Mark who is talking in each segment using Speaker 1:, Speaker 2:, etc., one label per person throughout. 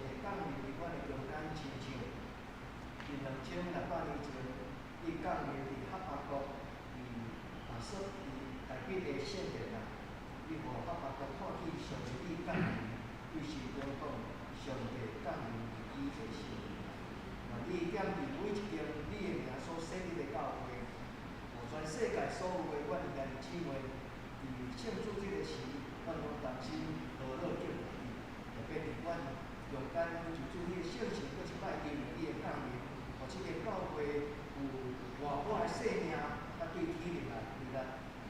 Speaker 1: 帝降臨佇阮的中間，親像佇2600年前，伊降臨佇哈巴谷，佇亞述佇大衛的聖殿內，伊予哈巴谷看見上帝你降臨，對心中講，上帝降臨佇伊的聖殿內。願你踮佇每一間你的名所設立的教會，予全世界所有的阮的兄弟姊妹，佇聖主這个時，阮攏同心和樂敬拜你。特別佇阮中間，求主你的聖神閣一擺因為你的降臨，予這个教會有活潑的生命，佮對天日來日來，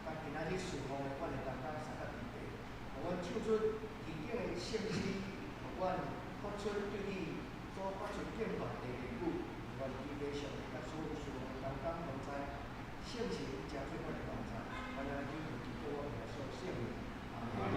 Speaker 1: 佮今仔日侍奉的阮的同工相佮齊齊，予阮唱出天頂的聖詩，予阮發出對你所發出敬拜的言語。願天父上帝佮所有侍奉的同工同在，聖神成做阮的同在，阮按呢祈求，求主我耶穌聖名，阿門。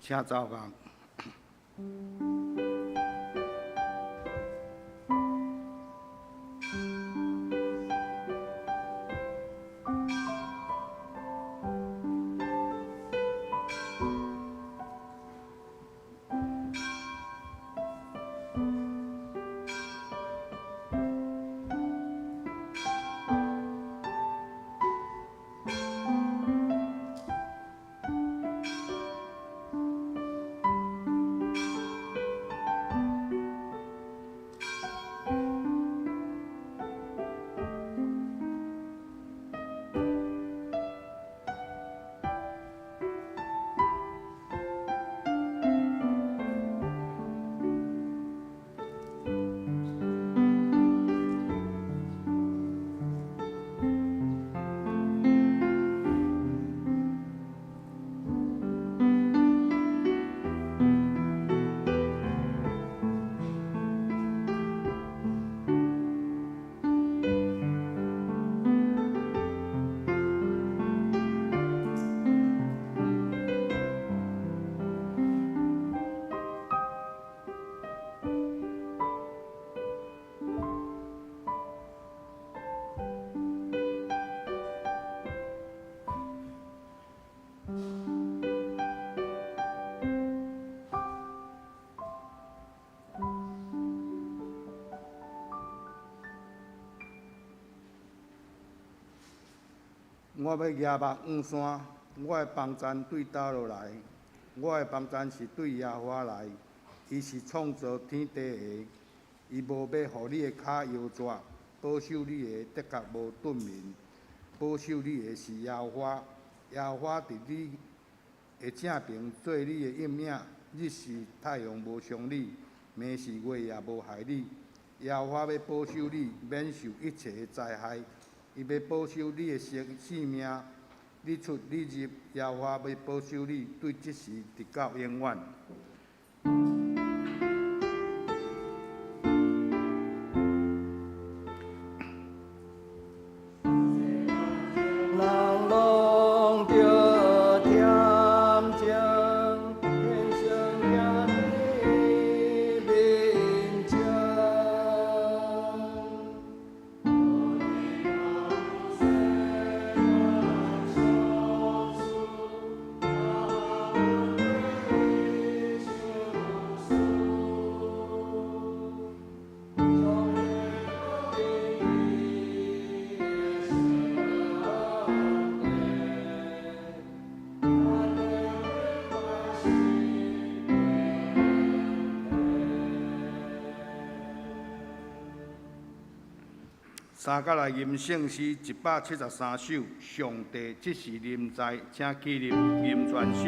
Speaker 2: 請奏樂。我欲舉目向山，我的幫贊對佗落來？我的幫贊是對耶和華來，伊是創造天地的。伊無欲予你的跤搖逝，保守你的的確無頓眠。保守你的是耶和華，耶和華佇你的正爿做你的蔭影。日時太陽無傷你，暝時月也無害你。耶和華欲保守你，免受一切的災害。伊欲保守你的性命，你出你入，耶和華欲保守你，對這時直到永遠。
Speaker 1: 人攏著恬靜，天生兄弟面前。
Speaker 2: 三佮來吟聖詩173首，上帝這是臨在，請起立吟全首。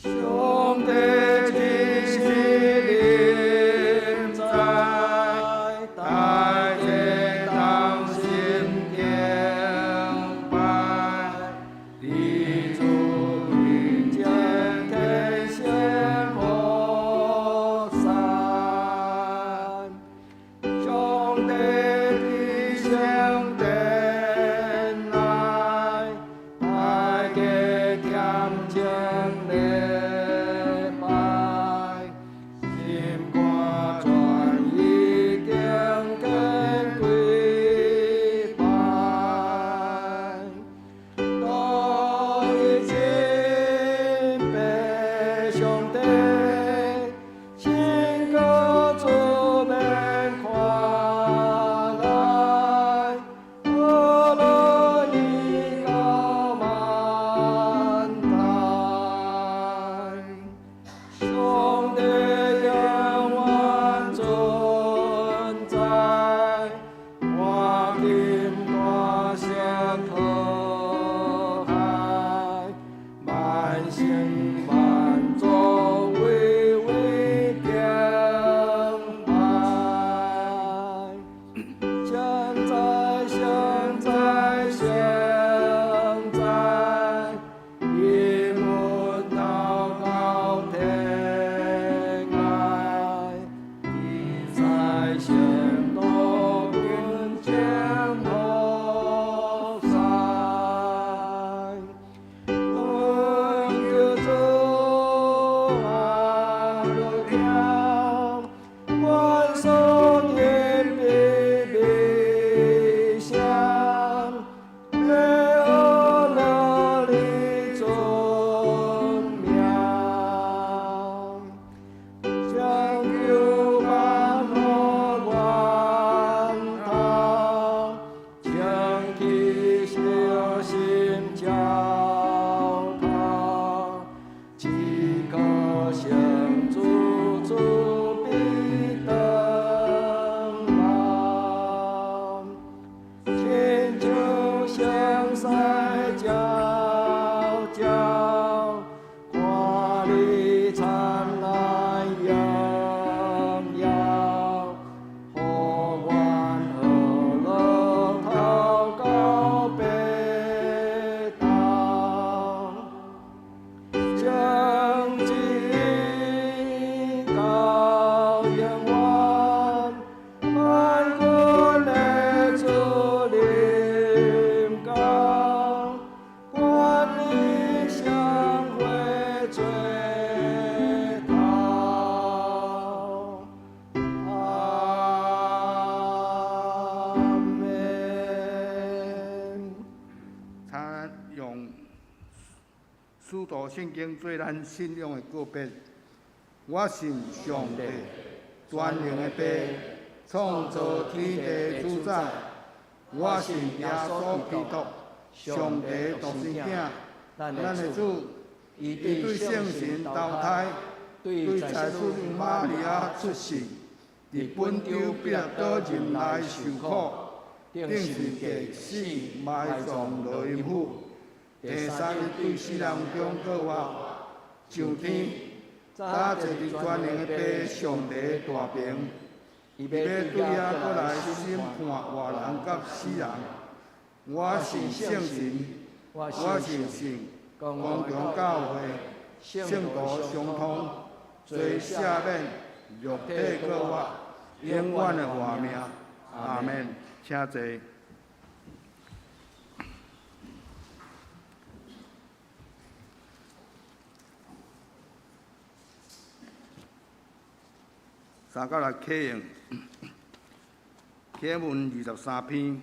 Speaker 1: 上帝這是臨在，大家同心敬拜，佇主面前天仙菩薩，上帝佇聖殿內，大家恬靜禮拜，心肝全意敬虔跪拜，當一敬拜上帝，聖歌主免看來，和樂意到萬代。上帝永遠存在，黃金大聲可海，萬聖萬族唯唯敬拜。現在現在現在，一門禱告天愛，地在仙道跟前菩薩，阮求主阿樂聽，願所言必必相，欲阿樂的尊名，將求萬樂源頭，將其小心教導，只可相主主必登望，親像相賽皎皎，看你燦爛榮耀，予阮和樂禱告白道，將至到永遠，萬軍的主臨到，願你相會最頭。阿門。
Speaker 2: 請用使徒信經做咱信仰的告別。我信上帝，全能的父，創造天地的主宰。我信耶穌基督，上帝獨生囝，咱的主，伊對聖神投胎，對祭司瑪利亞出世，佇本丟彼拉多任內受苦，釘十架死埋葬落陰府，第三日對死人中復活，上天，早坐佇全能的父上帝大爿，伊欲對遐閣來審判活人佮死人。我信聖神，我信信公眾教會，聖徒相通，罪赦免，肉體復活，永遠的活命。阿門。請坐。三角來啟用，啟文23篇。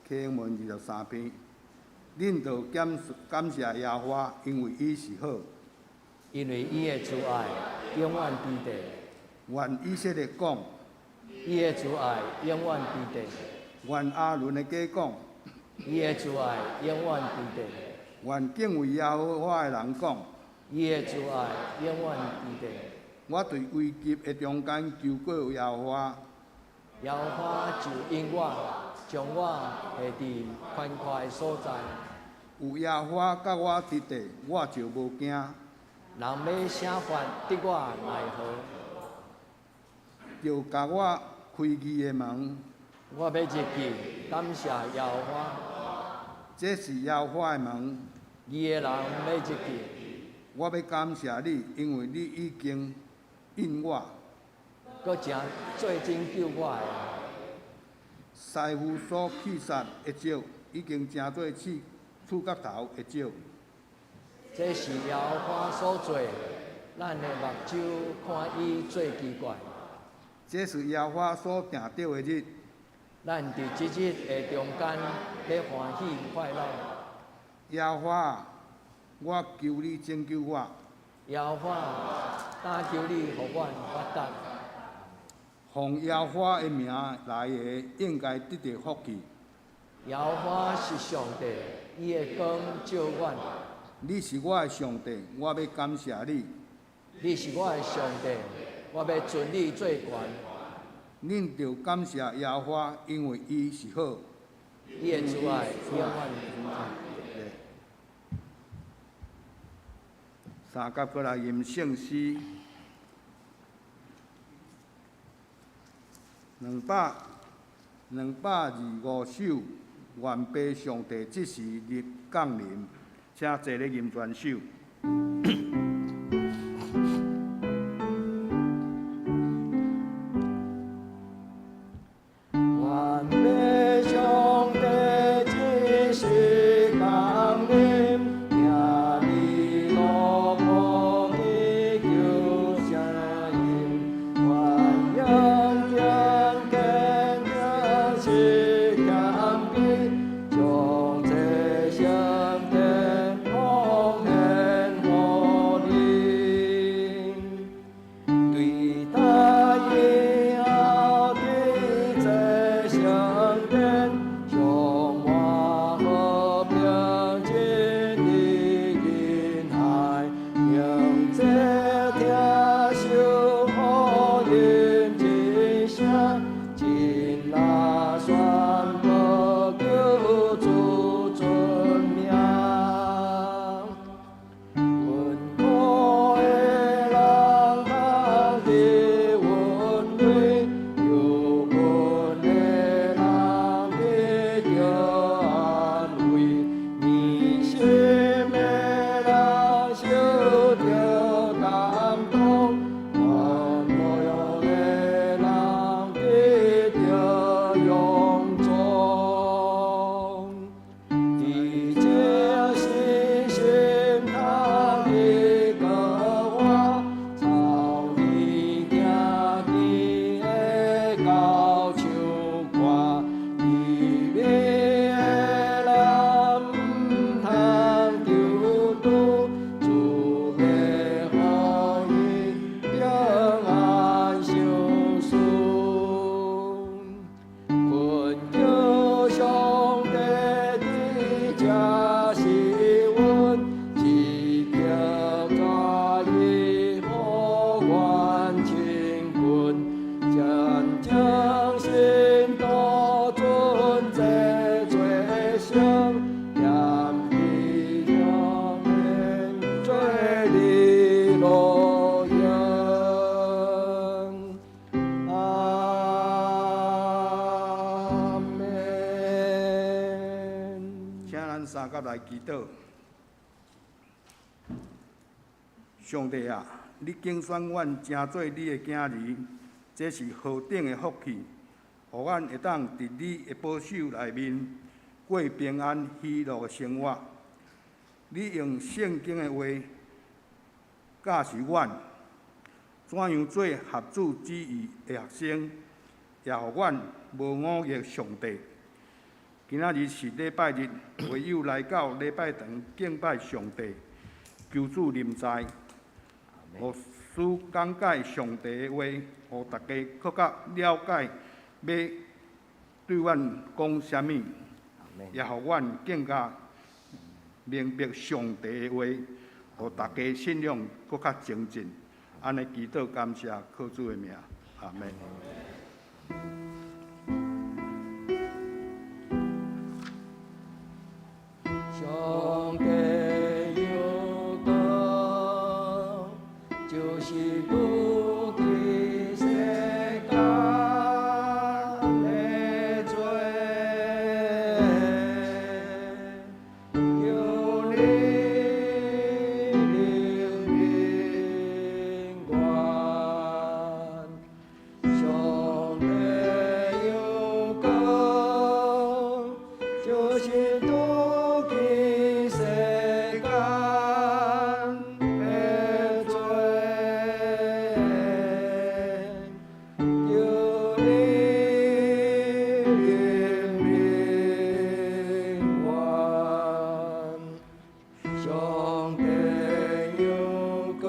Speaker 2: 啟文二十三篇，恁著感感謝耶和華，因為伊是好，
Speaker 1: 因為伊的慈愛永遠佇地。
Speaker 2: 願以色列講，
Speaker 1: 伊的慈愛永遠佇地。
Speaker 2: 願亞倫的家講，
Speaker 1: 伊的慈愛永遠佇地。
Speaker 2: 願敬畏耶和華的人講，
Speaker 1: 伊的慈愛永遠佇地。
Speaker 2: 我佇危急的中間求告耶和華，
Speaker 1: 耶和華就應我，將我下佇寬闊的所在。
Speaker 2: 有耶和華佮我佇地，我就無驚。
Speaker 1: 人欲設法得我奈何？
Speaker 2: 就共我開義的門。
Speaker 1: 我欲入去感謝耶和華。
Speaker 2: 這是耶和華的門。
Speaker 1: 義的人欲入去。
Speaker 2: 我欲感謝你，因為你已經應我。
Speaker 1: 閣誠做拯救我的。
Speaker 2: 師傅所棄殺的石，已經成做刺厝角頭的石。
Speaker 1: 這是耶和華所做的，咱的目睭看伊做奇怪。
Speaker 2: 這是耶和華所定著的日，
Speaker 1: 咱佇這日的中間欲歡喜快樂。
Speaker 2: 耶和華，我求你拯救我。
Speaker 1: 耶和華，懇求你予阮發達。
Speaker 2: 奉耶和華的名來的，應該得著福氣。
Speaker 1: 耶和華是上帝，伊的光照阮。
Speaker 2: 你是我的上帝，我欲感謝你。
Speaker 1: 你是我的上帝，我欲尊你做懸。
Speaker 2: 恁著感謝耶和華，因為伊是好。
Speaker 1: 伊的慈愛永遠佇。
Speaker 2: 三甲閣來吟聖詩，225首，願父上帝這時日降臨，請坐咧吟全首。
Speaker 1: 願父上帝這時降臨，聽你奴僕祈求聲音，願恩典堅定是謙卑，將這聖殿奉獻予你。
Speaker 2: 來祈禱。上帝啊，你揀選阮成做你的囝兒，這是何等的福氣！予阮會當佇你的保守內面過平安喜樂的生活。你用聖經的話教示阮，怎樣做合主旨意的學生，也予阮無忤逆上帝。今仔日是禮拜日，會友來到禮拜堂敬拜上帝，求主臨在，牧師講解上帝的話，予大家閣較了解欲對阮講啥物，也予阮更加明白上帝的話，予大家信仰閣較精進。按呢祈禱感謝，靠主的名，阿們。
Speaker 1: 上帝有光，就是拄去世間的罪，求你憐憫阮。上帝有光，就是拄去世間的罪，求你憐憫阮。上帝有光，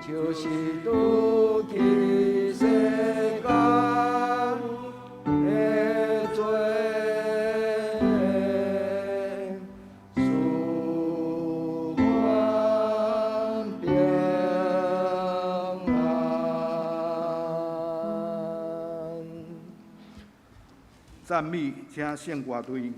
Speaker 1: 就是拄去世間的罪，賜阮平安。
Speaker 2: 讚美，請聖歌隊。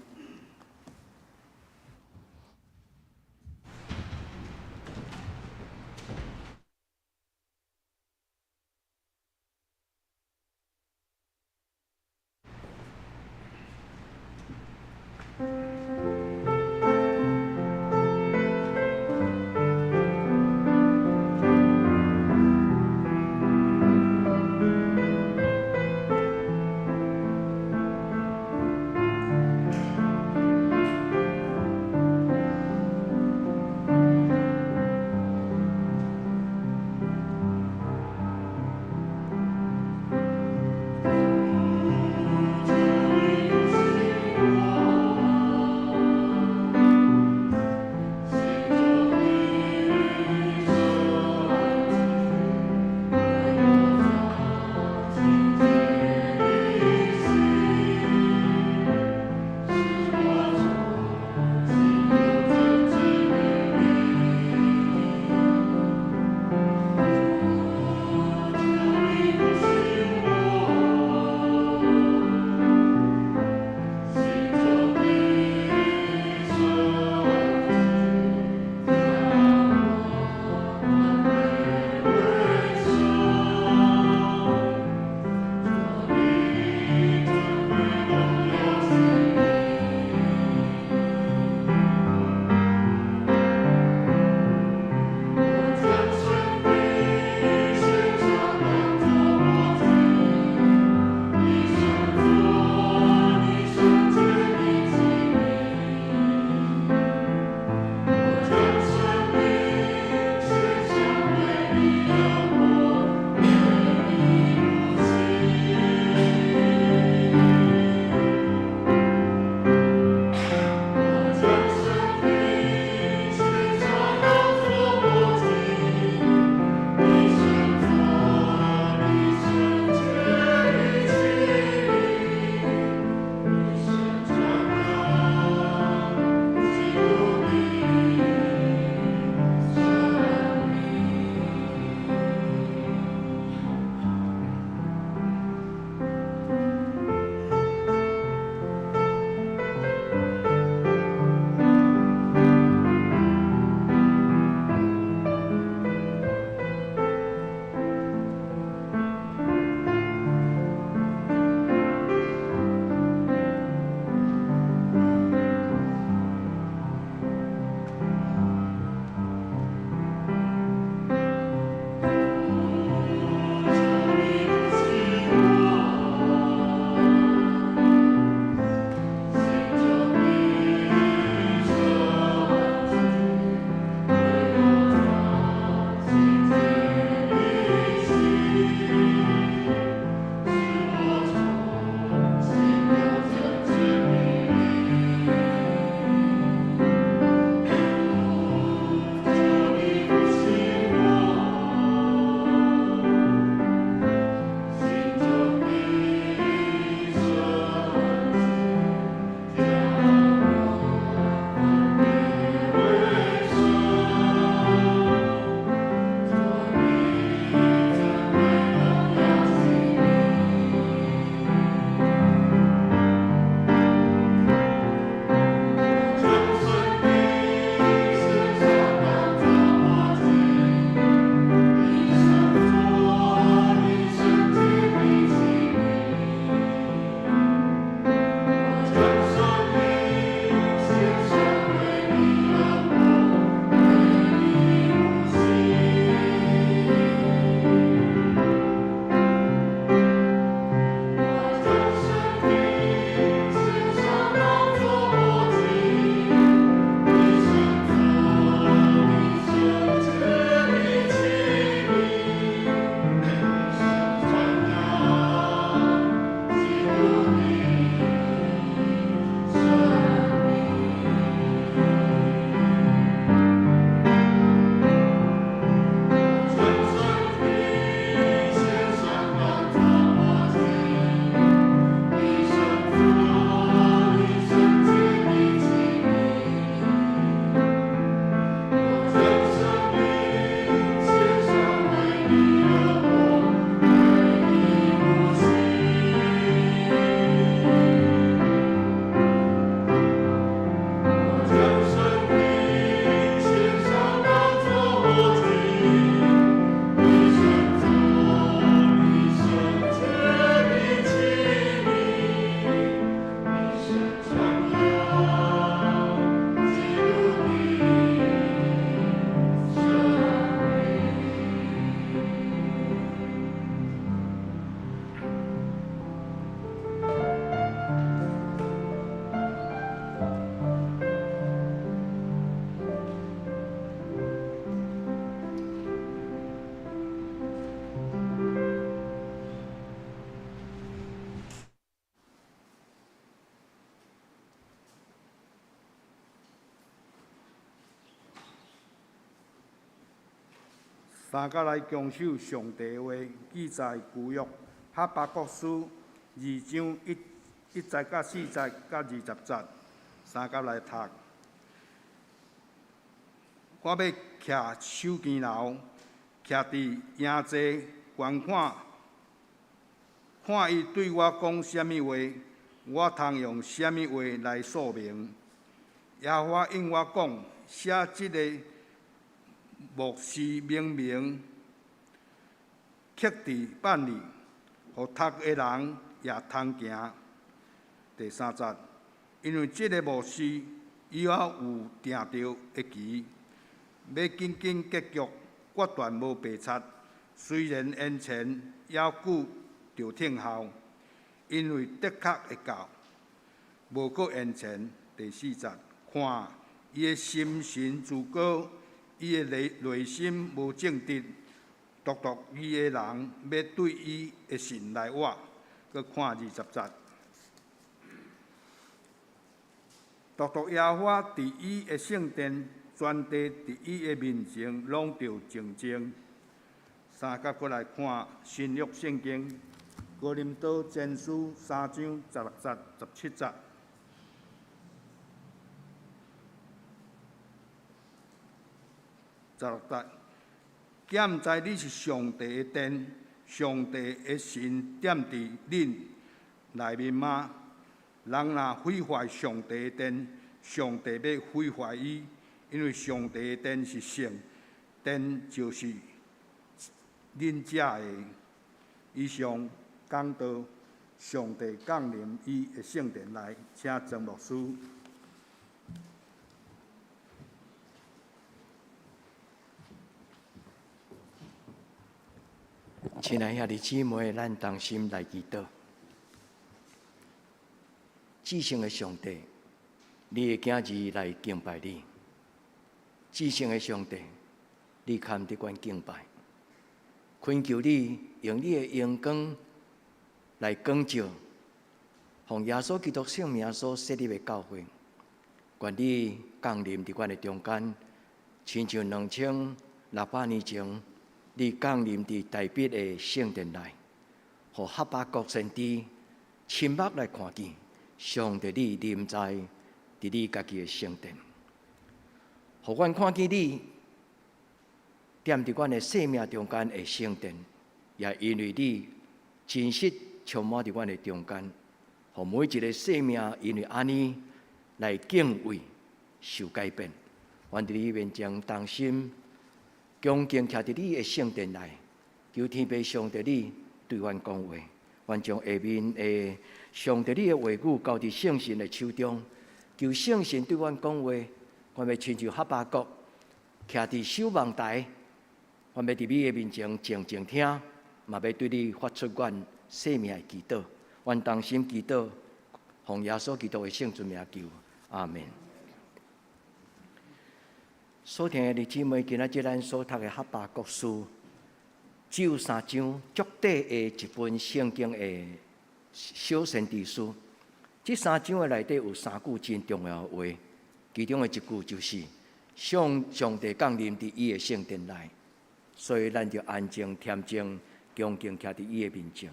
Speaker 2: 三甲來強守上帝話，記載舊約哈巴谷書二章一節甲四節甲20節，三甲來讀。我欲徛守更樓，徛佇營座觀看，看伊對我講啥物話，我通用啥物話來說明。耶和華應我講，寫這个默示明明，刻佇版裡，予讀的人也通行。第三節，因為這个默示以後有定著的期，欲緊緊結局，決斷無白賊。雖然延前，猶久著聽候，因為的確會到，無閣延前。第四節，看伊的心神自高，伊的內心無正直，獨獨義的人欲對伊的神來活。閣看20節，獨獨耶和華佇伊的聖殿，全地佇伊的面前攏著靜靜。三甲閣來看新約聖經，哥林多前書三章16節、17節。16節，敢毋知你是上帝的殿，上帝的神踮佇恁內面嗎？人若毀壞上帝的殿，上帝欲毀壞伊，因為上帝的殿是聖殿，就是恁遮的。以上講道，上帝降臨伊的聖殿內，請曾牧師。
Speaker 1: 親愛兄弟姊妹，咱同心來祈禱。至聖的上帝，你的囝兒來敬拜你。至聖的上帝，你堪得阮敬拜。懇求你用你的榮光來光照，奉耶穌基督聖名所設立的教會，願你降臨佇阮的中間，親像2600年前，你降臨佇大衛的聖殿內，予哈巴谷先知親目來看見上帝你臨在佇你家己的聖殿，予阮看見你踮佇阮的生命中間的聖殿，也因為你真實充滿佇阮的中間，予每一个生命因為按呢來敬畏受改變。願佇你面前同心恭敬徛佇你的聖殿內，求天父上帝你對阮講話，願將下面的上帝你的話語交佇聖神的手中，求聖神對阮講話，願欲親像哈巴谷徛佇守望台，願欲佇你的面前靜靜聽，嘛欲對你發出阮生命的祈禱。願同心祈禱，奉耶穌基督的聖尊名求，阿門。所聽的弟姊妹，今仔日咱所讀的哈巴谷書，只有三章，足短的一本聖經的小先知書。這三章的內底有三句真重要的話，其中的一句就是上帝降臨佇伊的聖殿內，所以咱就安靜、恬靜、恭敬徛佇伊的面前。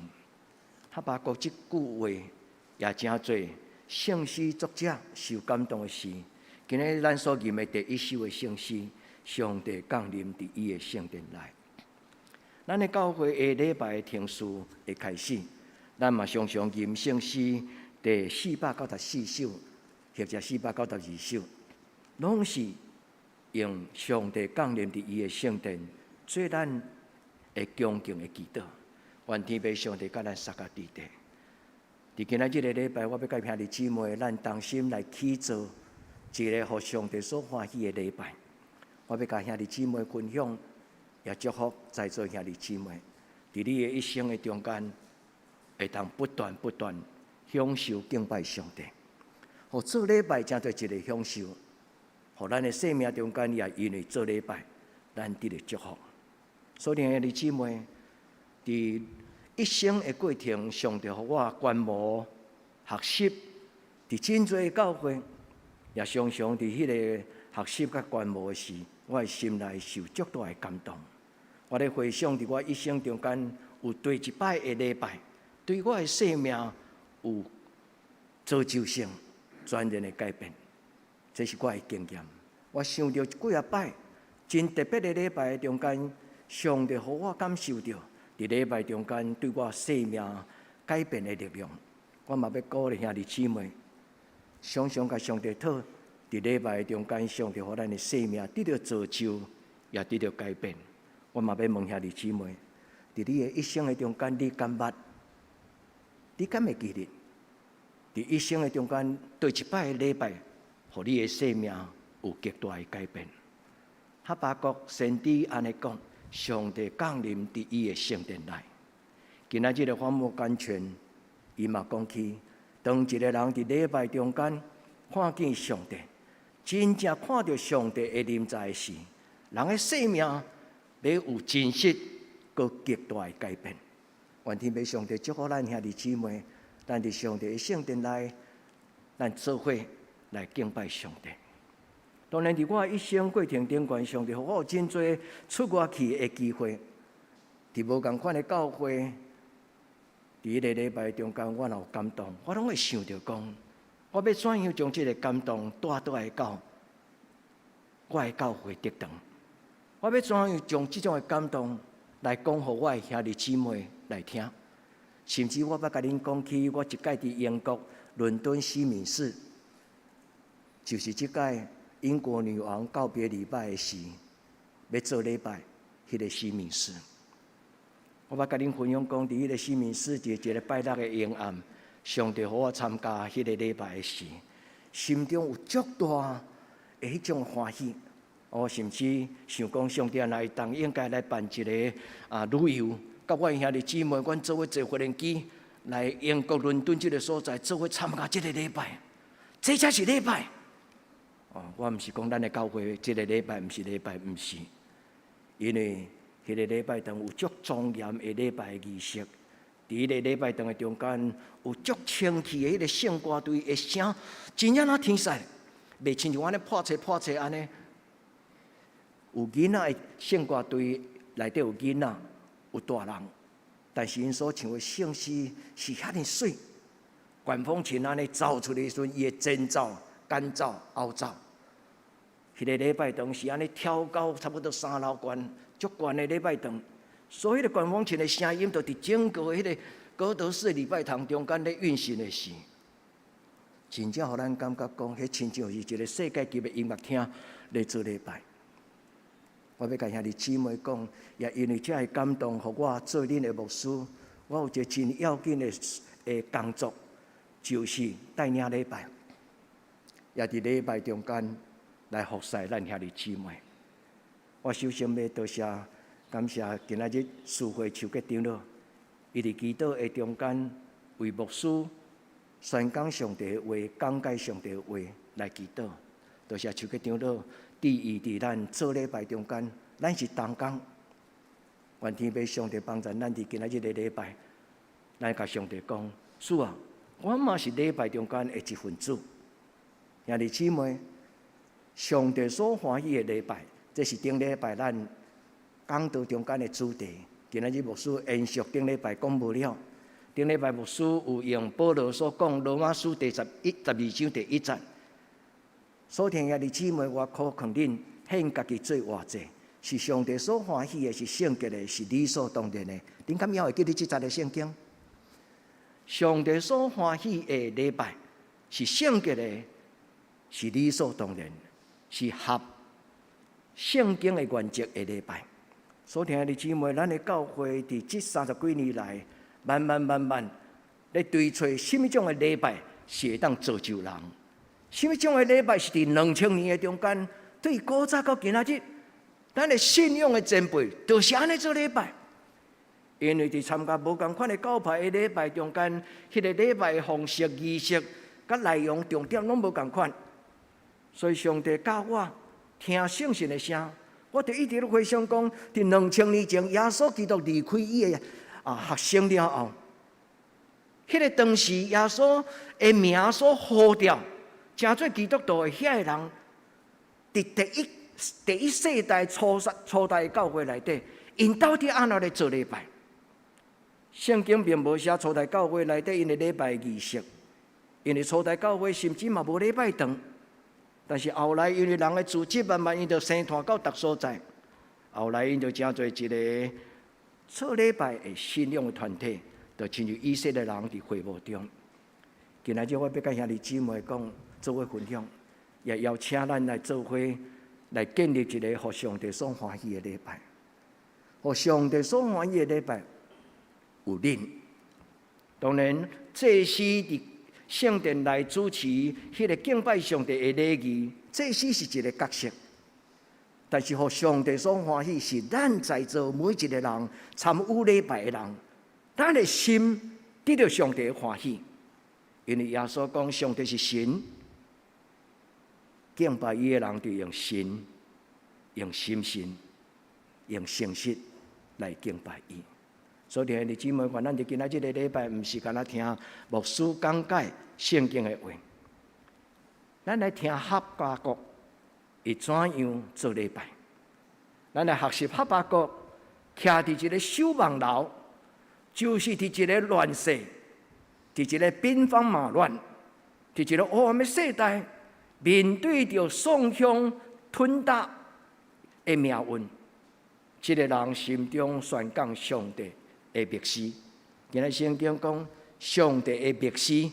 Speaker 1: 哈巴谷這句話也成做聖詩作者受感動的詩。今日咱所吟的第一首的聖詩，上帝降臨佇伊的聖殿內。咱的教會的禮拜程序的開始，咱嘛常常吟聖詩第494首，或者492首，攏是用上帝降臨佇伊的聖殿，做咱的恭敬的祈禱。願天父上帝佮咱相佮佇底。佇今仔這个禮拜，我欲佮兄弟姊妹，咱同心來起做一个予上帝所歡喜的禮拜。我欲佮兄弟姊妹分享，也祝福在座兄弟姊妹，佇你的一生的中間，會當不斷不斷享受敬拜上帝。予做禮拜成做一个享受，予咱的生命中間也因為做禮拜，咱得著祝福。所以兄弟姊妹，佇一生的過程，上帝予我觀摩學習，佇真濟教會，也常常佇彼个學習佮觀摩的時，我的心內受足大的感動。
Speaker 3: 我咧回想佇我一生中間有佗一擺的禮拜，對我的生命有造就性、全然的改變。這是我的經驗。我想著幾仔擺真特別的禮拜中間，上帝予我感受著佇禮拜中間對我生命改變的力量。我嘛欲鼓勵兄弟姊妹，常常共上帝討，佇禮拜中間，上帝予咱的生命得著造就，也得著改變。我嘛欲問兄弟姊妹，佇你的一生的中間，你敢捌？你敢會記得？佇一生的中間，佗一擺的禮拜，予你的生命有極大的改變。哈巴谷先知按呢講，上帝降臨佇伊的聖殿內。今仔日的反目完全，伊嘛講起，當一個人佇禮拜中間看見上帝，真正看著上帝的臨在時，人的生命欲有真實閣極大的改變。願天父上帝祝福咱兄弟姊妹，咱佇上帝的聖殿內，咱做伙來敬拜上帝。當然，佇我一生過程頂懸，上帝予我有真濟出外去的機會，佇無仝款的教會，佇彼个禮拜中間，我若有感動，我攏會想著講，我欲怎樣將這个感動帶倒來到我的教會得堂？我欲怎樣將這種的感動來講予我的兄弟姊妹來聽？甚至我捌共恁講起，我一擺佇英國倫敦西敏寺，就是這擺英國女王告別禮拜的時，欲做禮拜，彼个西敏寺。我捌共恁分享講，佇彼个西敏寺，佇一个拜六的暝暗，上帝予我參加彼個禮拜的時，心中有足大的彼種歡喜。我甚至想講，上帝若會當應該來辦一个旅遊，佮我兄弟姊妹，阮做伙坐飛機來英國倫敦這个所在，做伙參加這个禮拜，這才是禮拜。哦，我毋是講咱的教會這个禮拜毋是禮拜，毋是，因為彼个禮拜堂有足莊嚴的禮拜儀式，佇彼个禮拜堂的中間有足清氣的彼个聖歌隊的聲，真正若天使，袂親像按呢破冊破冊按呢。有囡仔的聖歌隊內底有囡仔，有大人，但是𪜶所唱的聖詩是遐爾媠，管風琴按呢奏出來的時陣，伊會前奏、間奏、後奏。彼个禮拜堂是按呢挑高差不多三樓懸，足懸的禮拜堂，所以彼个管風琴的聲音，就佇整個彼个哥德式禮拜堂中間咧運行的時，真正予咱感覺講，彼親像是一個世界級的音樂廳咧做禮拜。我欲共兄弟姊妹講，也因為這个感動，予我做恁的牧師，我有一个真要緊的工作，就是帶領禮拜，也佇禮拜中間來服侍咱兄弟姊妹。我首先欲多謝感謝今仔日司會邱吉長老，伊佇祈禱的中間為牧師宣講上帝的話、講解上帝的話來祈禱。多謝邱吉長老，賜伊佇咱做禮拜中間，咱是同工，願天父上帝幫助咱佇今仔日的禮拜，咱共上帝講，主啊，我嘛是禮拜中間的一份子。兄弟姊妹，上帝所歡喜的禮拜，這是頂禮拜咱講道中間的主題。今仔日牧師延續頂禮拜講無了，頂禮拜牧師有用保羅所講羅馬書第11、12章第一節。所聽兄弟姊妹，我苦勸恁獻家己做活祭，是上帝所歡喜的，是聖潔的，是理所當然的。恁敢猶會記得這節的聖經？上帝所歡喜的禮拜是聖潔的，是理所當然，是合聖經的原則的禮拜。所聽兄弟姊妹，咱的教會佇這三十幾年來，慢慢慢慢咧追揣啥物種的禮拜是會當造就人。啥物種的禮拜是佇2000年的中間，對古早到今仔日，咱的信仰的前輩就是按呢做禮拜。因為佇參加無仝款的教派的禮拜中間，彼个禮拜的方式、儀式、佮內容重點攏無仝款，所以上帝教我聽聖神的聲，我就一直咧回想講，佇2000年前，耶穌基督離開伊的學生了後，彼个當時耶穌的名所呼召，成做基督徒的遐个人，佇第一世代初初代教會內底， 𪜶到底按怎來做禮拜？聖經並無寫初代教會內底𪜶的禮拜儀式，因為初代教會甚至嘛無禮拜堂。但是後來因為人的組織慢慢𪜶就生湠到逐所在，後來𪜶就成做一個做禮拜的信仰的團體，就親像以色列人佇會幕中。今仔日我欲佮兄弟姊妹講，做伙分享，也邀請咱來做伙來建立一個予上帝所歡喜的禮拜，予上帝所歡喜的禮拜有恁。當然，祭司佇聖殿內主持彼个敬拜上帝的禮儀，祭司是一个角色。但是，予上帝所歡喜是咱在座每一个人參與禮拜的人，咱的心得著上帝的歡喜。因為耶穌講，上帝是神，敬拜伊的人就用神、用心神、用誠實來敬拜伊。所以，兄弟姊妹，願咱佇今仔這个禮拜，毋是干焦聽牧師講解聖經的話，咱來聽哈巴谷伊怎樣做禮拜。咱來學習哈巴谷，徛佇一个守望樓，就是佇一个亂世，佇一个兵荒馬亂，佇一个黑暗的世代，面對著宋鄉吞打的命運，這个人心中宣講上帝的默示。今仔聖經講上帝的默示，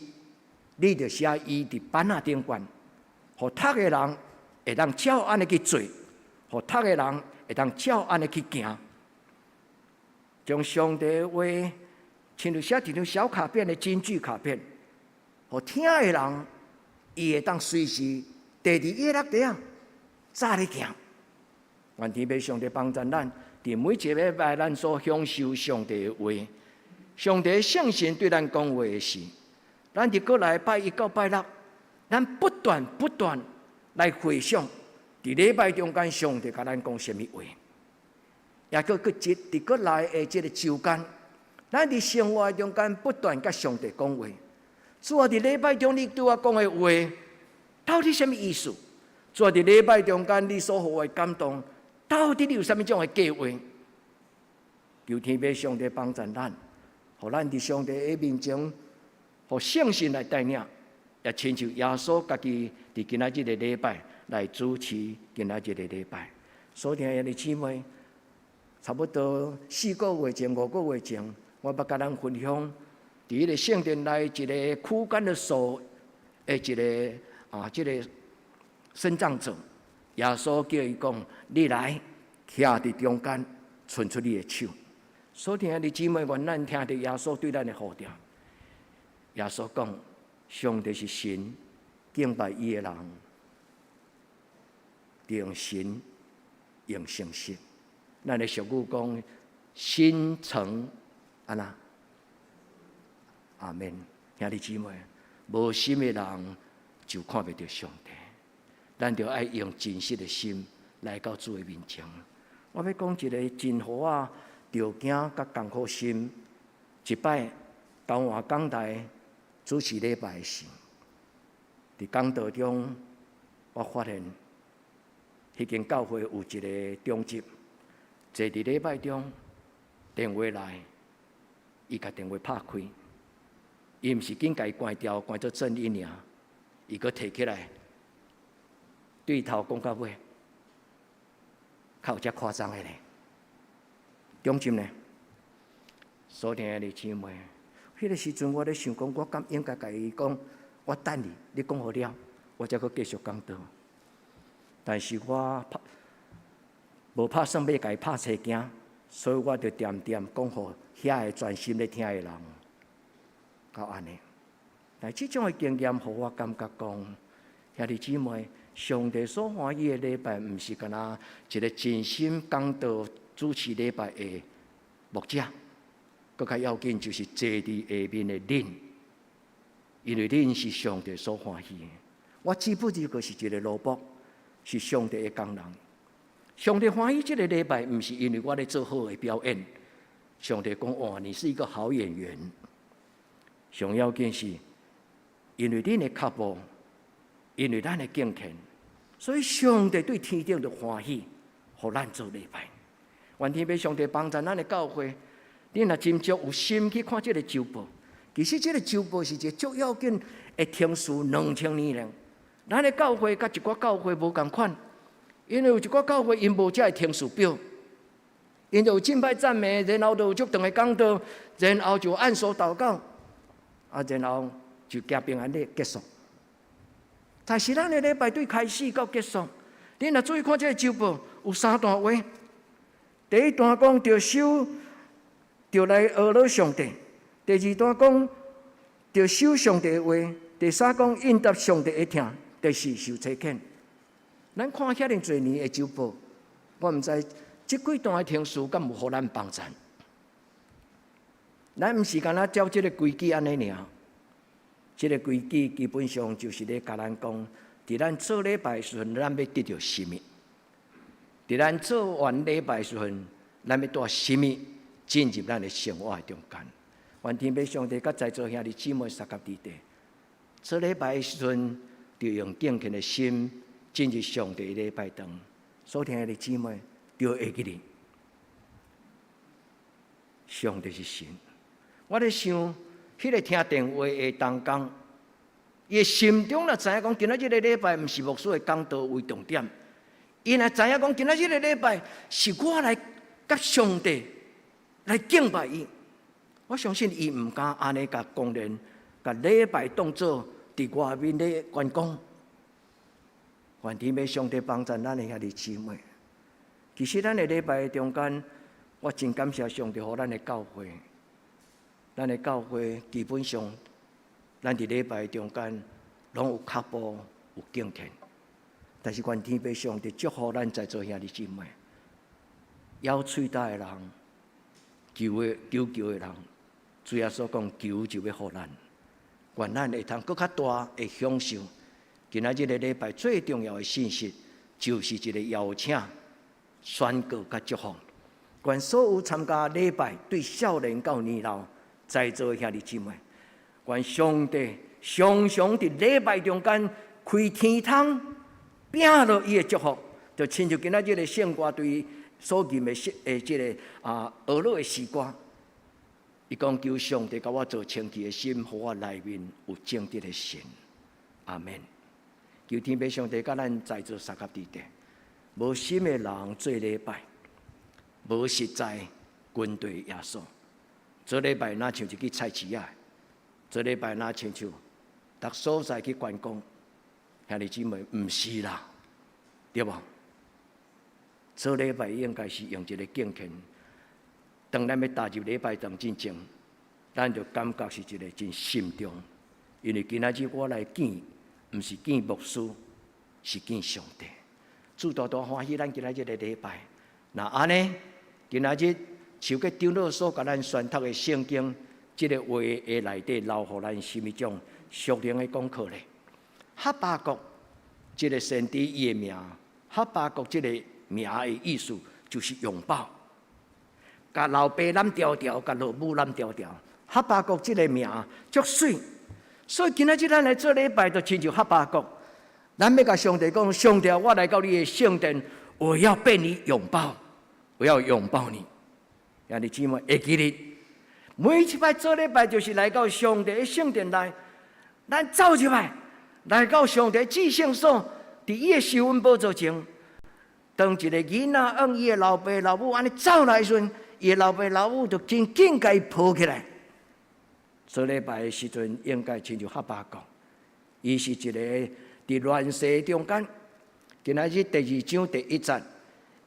Speaker 3: 你著寫伊佇板仔頂懸，予讀的人會當照按呢去做，予讀的人會當照按呢去行，將上帝的話，親像寫一張小卡片的金句卡片，予聽的人，伊會當隨時趿佇伊的轆底仔，早咧行。願天父上帝幫助咱，佇每一個禮拜，咱所享受上帝的話，上帝聖神對咱講話的時，咱佇過來拜一到拜六，咱不斷不斷來回想，佇禮拜中間上帝共咱講啥物話，也閣閣這佇過來的這个週間，咱佇生活中間不斷佮上帝講話。主啊，佇禮拜中你對我講的話，到底啥物意思？主啊，佇禮拜中間你所予我的感動，到底你有啥物種的計劃？求天父上帝幫助咱，予咱佇上帝的面前，予聖神來帶領，也親像耶穌家己佇今仔日的禮拜來主持今仔日的禮拜。所聽的兄弟姊妹，差不多4個月前、5個月前，我捌共咱分享，佇彼个聖殿內一个枯乾的手的一个啊，這个身障者，耶穌叫伊講：你來，徛佇中間，伸出你的手。所聽的姊妹，願咱聽著耶穌對咱的呼召。耶穌講：上帝是神，敬拜伊的人，用神，用誠實。咱的俗語講：心誠按怎？阿們，兄弟姊妹，無心的人就看袂著上帝。咱著愛用真實的心來到主的面前。我欲講一个真予我著驚佮艱苦心。一擺交換講台主持禮拜時，佇講道中，我發現彼間教會有一个長執，坐佇禮拜中，電話來，伊共電話拍開，伊毋是緊共伊關掉，關做靜音爾，伊閣提起來，對頭講到尾，較有遮誇張的咧。長執呢？所聽的姊妹，彼个時陣我咧想講，我敢應該共伊講，我等你，你講好了，我才閣繼續講道。但是我拍無拍算欲共伊拍青驚，所以我就恬恬講予遐个專心咧聽的人，到按呢。但這種的經驗，予我感覺講，兄弟姊妹，上帝所歡喜的禮拜，毋是干焦一个盡心講道主持禮拜的牧者，閣較要緊就是坐佇下面的恁，因為恁是上帝所歡喜的。我只不過是一个奴僕，是上帝的工人。上帝歡喜這个禮拜，毋是因為我咧做好的表演。上帝講：哇，你是一個好演員。上要緊是，因為恁的腳步，因為咱的敬虔，所以上帝對天頂就歡喜，予咱做禮拜。願天父上帝幫助咱的教會，你若真正有心去看這个週報，其實這个週報是一个足要緊的程序，2000年了。咱的教會佮一寡教會無仝款，因為有一寡教會𪜶無這个程序表，𪜶就有敬拜讚美，然後就有足長的講道，然後就按手禱告，啊，然後就行平安禮結束。但是咱的禮拜對開始到結束，你若注意看這个週報，有三段話。第一段講著守，著來呵咾上帝；第二段講著守上帝的話；第三講應答上帝的疼；第四受差遣。咱看遐爾濟年的週報，我毋知這幾段的程序敢有予咱幫贊。咱毋是干焦照這个規矩按呢爾，這个規矩基本上就是咧共咱講，佇咱做禮拜的時陣，咱欲得著啥物？佇咱做完禮拜時陣，咱欲帶啥物進入咱的生活的中間？願天父上帝佮在座兄弟姊妹相佮弟弟，做禮拜的時陣，就用敬虔的心進入上帝的禮拜堂。所聽的姊妹，就會記得，上帝是神。我咧想，彼个聽電話的同工，伊的心中若知影講，今仔日个禮拜毋是牧師的講道為重點。伊若知影講，今仔日个禮拜是我來佮上帝來敬拜伊，我相信伊毋敢按呢共公然，共禮拜當做佇外面咧觀光。願天父上帝幫助咱的兄弟姊妹。其實咱的禮拜中間，我真感謝上帝予咱的教會。咱的教會基本上，咱佇禮拜中間攏有腳步有敬虔。但是願天父上帝祝福咱在座兄弟姊妹，枵喙焦的人，求的求求的人，主耶穌講求就欲予咱，願咱會通閣較大的享受。今仔日个禮拜最重要的信息，就是一個邀請、宣告佮祝福。願所有參加禮拜，對少年到年老，在座的兄弟姊妹，願上帝常常佇禮拜中間開天窗。摒落伊的祝福，就親像今仔日个聖歌對所吟的聖的這个啊呵咾的詩歌，伊講求上帝共我造清氣的心，予我內面有正直的神。阿門。求天父上帝佮咱在座相佮弟弟，無心的人做禮拜，無實在跟隨耶穌。做禮拜若像一去菜市仔，做禮拜若親像逐所在去觀光。兄弟姊妹，毋是啦，對無？做禮拜應該是用一个敬虔。當咱欲踏入禮拜堂進前，咱就感覺是一个真慎重，因為今仔日我來見，毋是見牧師，是見上帝。主大大歡喜咱今仔日个禮拜。若按呢，今仔日受過長老所共咱宣讀的聖經，這个話的內底留予咱啥物種屬靈的功課咧？哈巴谷這个先知伊的名，哈巴谷這个名的意思就是擁抱，共老爸攬牢牢，共老母攬牢牢。哈巴谷這个名足媠，所以今仔日咱來做禮拜，就親像哈巴谷，咱欲共上帝講，上帝，我來到你的聖殿，我要被你擁抱，我要擁抱你。兄弟姊妹會記得，每一擺做禮拜就是來到上帝的聖殿內，咱走入來。來到上帝至聖所，佇伊的施恩寶座前，當一个囡仔向伊的老爸老母按呢走來時陣，伊的老爸老母就真緊共伊抱起來。做禮拜的時陣，應該親像哈巴谷，伊是一个佇亂世中間。今仔日第二章第一節，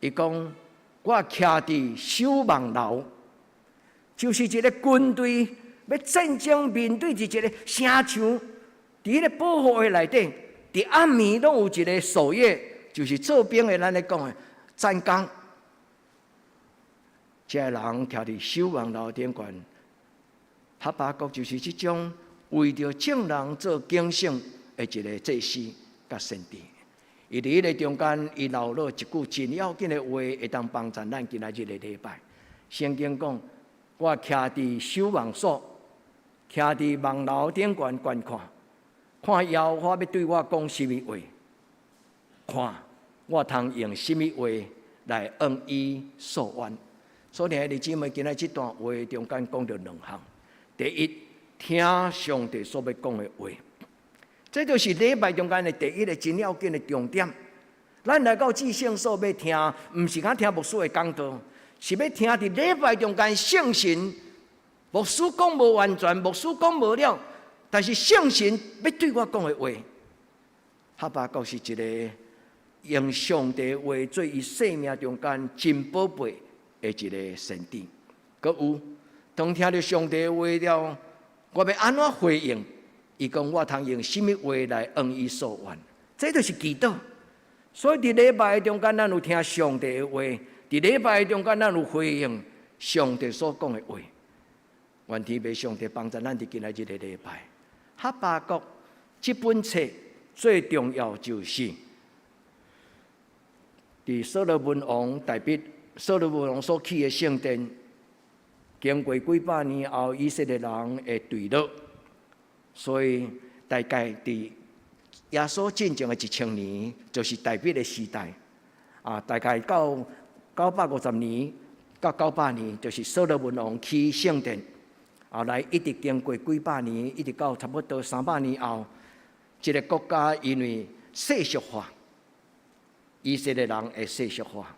Speaker 3: 伊講我徛佇守望樓，就是一个軍隊欲戰爭面對佇一个城牆。佇彼个保護的內底，佇暗暝攏有一个守夜，就是做兵的，咱咧講的站崗。這个人徛佇守望樓頂懸，哈巴谷就是這種為著眾人做警醒的一个祭司佮先知。伊佇彼个中間，伊留落一句真要緊的話，會當幫助咱今仔日个禮拜。聖經講：我徛佇守望所，徛佇望樓頂懸觀看。看耶和華欲對我講啥物話，看我通用啥物話來向伊訴冤。所以兄弟姊妹，今仔這段話中間講著兩項。第一，聽上帝所欲講的話，這就是禮拜中間的第一个真要緊的重點。咱來到至聖所欲聽，毋是干聽牧師的講道，是欲聽佇禮拜中間聖神。牧師講無完全，牧師講無了，但是聖神欲對我講的話。哈巴谷是一个用上帝話做伊生命中間真寶貝的一个先知。閣有當聽著上帝話了，我欲按怎回應？伊講我通用啥物話來向伊訴願？這就是祈禱。所以佇禮拜中間，咱有聽上帝的話；佇禮拜中間，咱有回應上帝所講的話。願天父上帝幫助咱佇今仔日的禮拜。哈巴谷這本冊最重要就是佇所羅門王大衛，所羅門王所起的聖殿，經過幾百年後，以色列人會墜落，所以大概佇耶穌進前的1000年，就是大衛的時代。啊，大概到950年到900年，就是所羅門王起聖殿。後來一直經過幾百年，一直到差不多300年後，這个國家因為世俗化，以色列人的世俗化，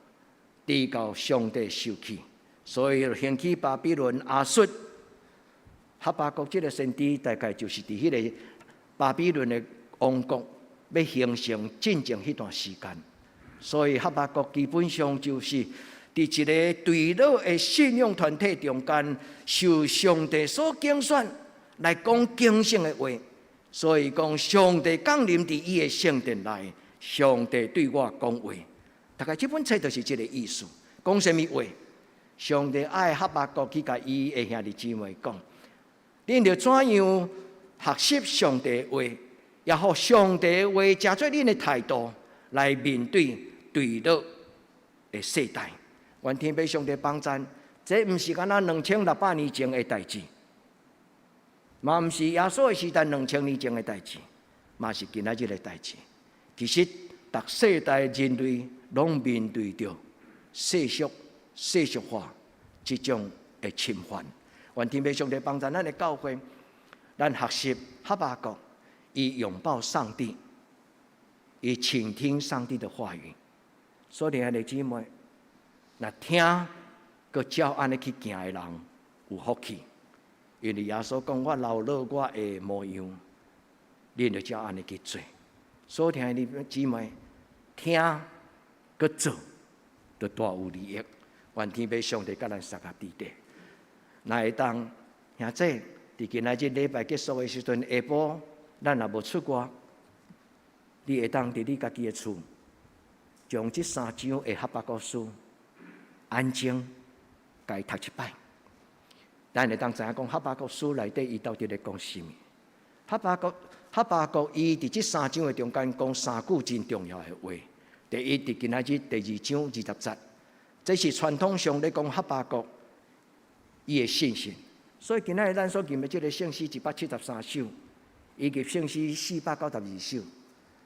Speaker 3: 直到上帝受氣，所以興起巴比倫、亞述。哈巴谷這个先知，大概就是佇彼个巴比倫的王國欲形成進前彼段時間，所以哈巴谷基本上就是佇一个墜落的信仰團體中間，受上帝所揀選來講警醒的話，所以講上帝降臨佇伊的聖殿內，上帝對我講話。大概這本冊就是這个意思。講啥物話？上帝愛哈巴谷去共伊的兄弟姊妹講，恁著怎樣學習上帝的話，也予上帝的話成做恁的態度來面對墜落的世代。願天父上帝幫贊，這毋是干焦2600年前的代誌，嘛毋是耶穌的時代2000年前的代誌，嘛是今仔日的代誌。其實，逐世代人類攏面對著世俗、世俗化這種的侵犯。願天父上帝幫贊咱的教會，咱學習哈巴谷，伊擁抱上帝，伊傾聽上帝的話語。所以，親愛的姊妹，若聽，閣照按呢去行的人有福氣，因為耶穌講：我流落我的模樣，恁就照按呢去做。所以，親愛的姊妹，聽閣做，就大有利益。願天父上帝佮咱相佮佇咧。若會當兄姊，佇今仔日禮拜結束的時陣，下晡咱若無出外，你會當佇你家己的厝，將這三章的哈巴谷書安靜，共伊讀一擺。咱會當知影講哈巴谷書內底伊到底咧講啥物？哈巴谷伊佇這三章的中間講三句真重要的話。第一，佇今仔日第二章20節，這是傳統上咧講哈巴谷伊的信心。所以今仔日咱所吟的這个聖詩173首，以及聖詩492首，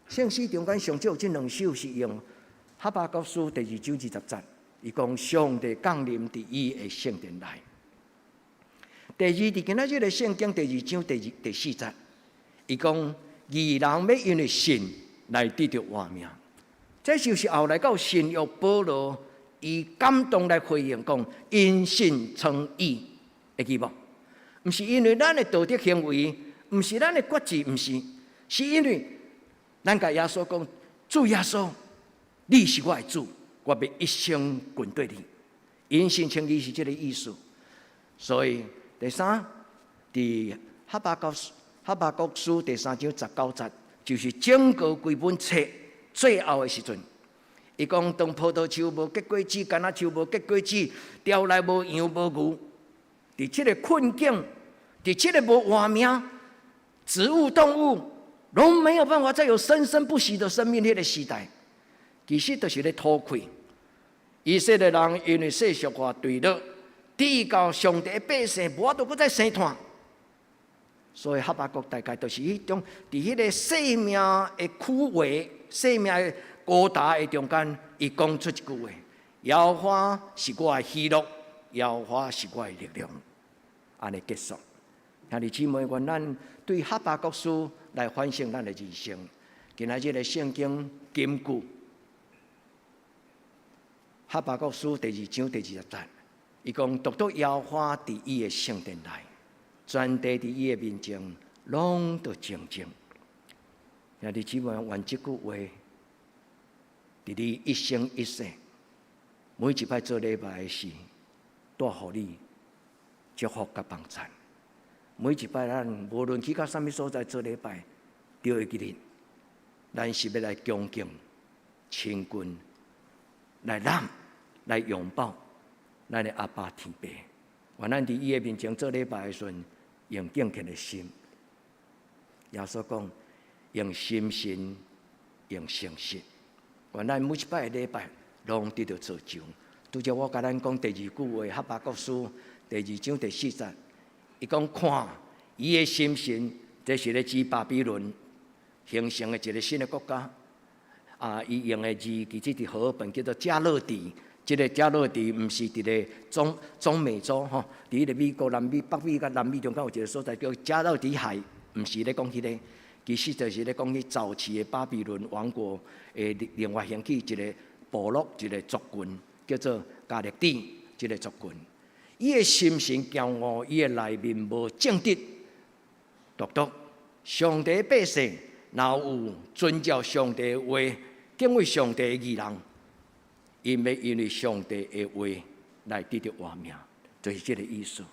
Speaker 3: 聖詩中間上少這兩首是用哈巴谷書第二章二十節，伊講上帝降臨佇伊的聖殿內。第二，佇今仔日的聖經第二章第二第四節，伊講義人欲因為信來得著活命。這就是後來到新約保羅伊感動來回應講，因信稱義，會記無？毋是因為咱的道德行為，毋是咱的決志，毋是，是因為咱共耶穌講，主耶穌，你是我的主，我欲一生跟綴你。因信稱義是這个意思。所以第三，佇哈巴谷書第三章19節，就是整個規本冊最後的時陣，伊講當葡萄樹無結果子，橄欖樹無結果子，牢內無羊無牛，佇這个困境，佇這个無活命，植物動物攏沒有辦法再有生生不息的生命力的時代，其實就是咧土潰。以色列人因為世俗化墜落，直到上帝的百姓無法度閣再生湠，所以哈巴谷大概就是彼種佇彼个生命的枯萎、生命的高達的中間，伊講出一句話：耶和華是我的喜樂，耶和華是我的力量。按呢結束。兄弟姊妹，願咱對哈巴谷書來反省咱的人生。今仔日的聖經金句，哈巴谷書第二章第20節，伊講獨獨耶和華佇伊的聖殿內，全地佇伊的面前攏著靜靜。兄弟姊妹，願這句話，佇你一生一世，每一擺做禮拜的時，帶予你祝福佮幫贊。每一擺咱無論去到啥物所在做禮拜，都會記得，咱是欲來恭敬、親近、來攬、來擁抱咱的阿爸天父。願咱佇伊的面前做禮拜的時陣，用敬虔的心。耶穌講，用心神，用誠實。願咱每一擺的禮拜，攏得著造就。拄才我共咱講第二句話，哈巴谷書第二章第四節，伊講看伊的心神，這是咧指巴比倫形成的一個新的國家。啊，伊用的字其實佇和合本叫做迦勒底。這個迦勒底毋是佇咧中美洲吼，佇彼个美國南美、北美佮南美中間有一個所在叫加勒底海，毋是咧講彼个，其實就是咧講彼早期的巴比倫王國的另外興起一個部落、一個族群，叫做迦勒底這個族群。伊的心神驕傲，伊的內面無正直，獨獨上帝百姓，若有遵照上帝話、敬畏上帝的義人，𪜶欲因為上帝的話來得著活命，就是這個意思。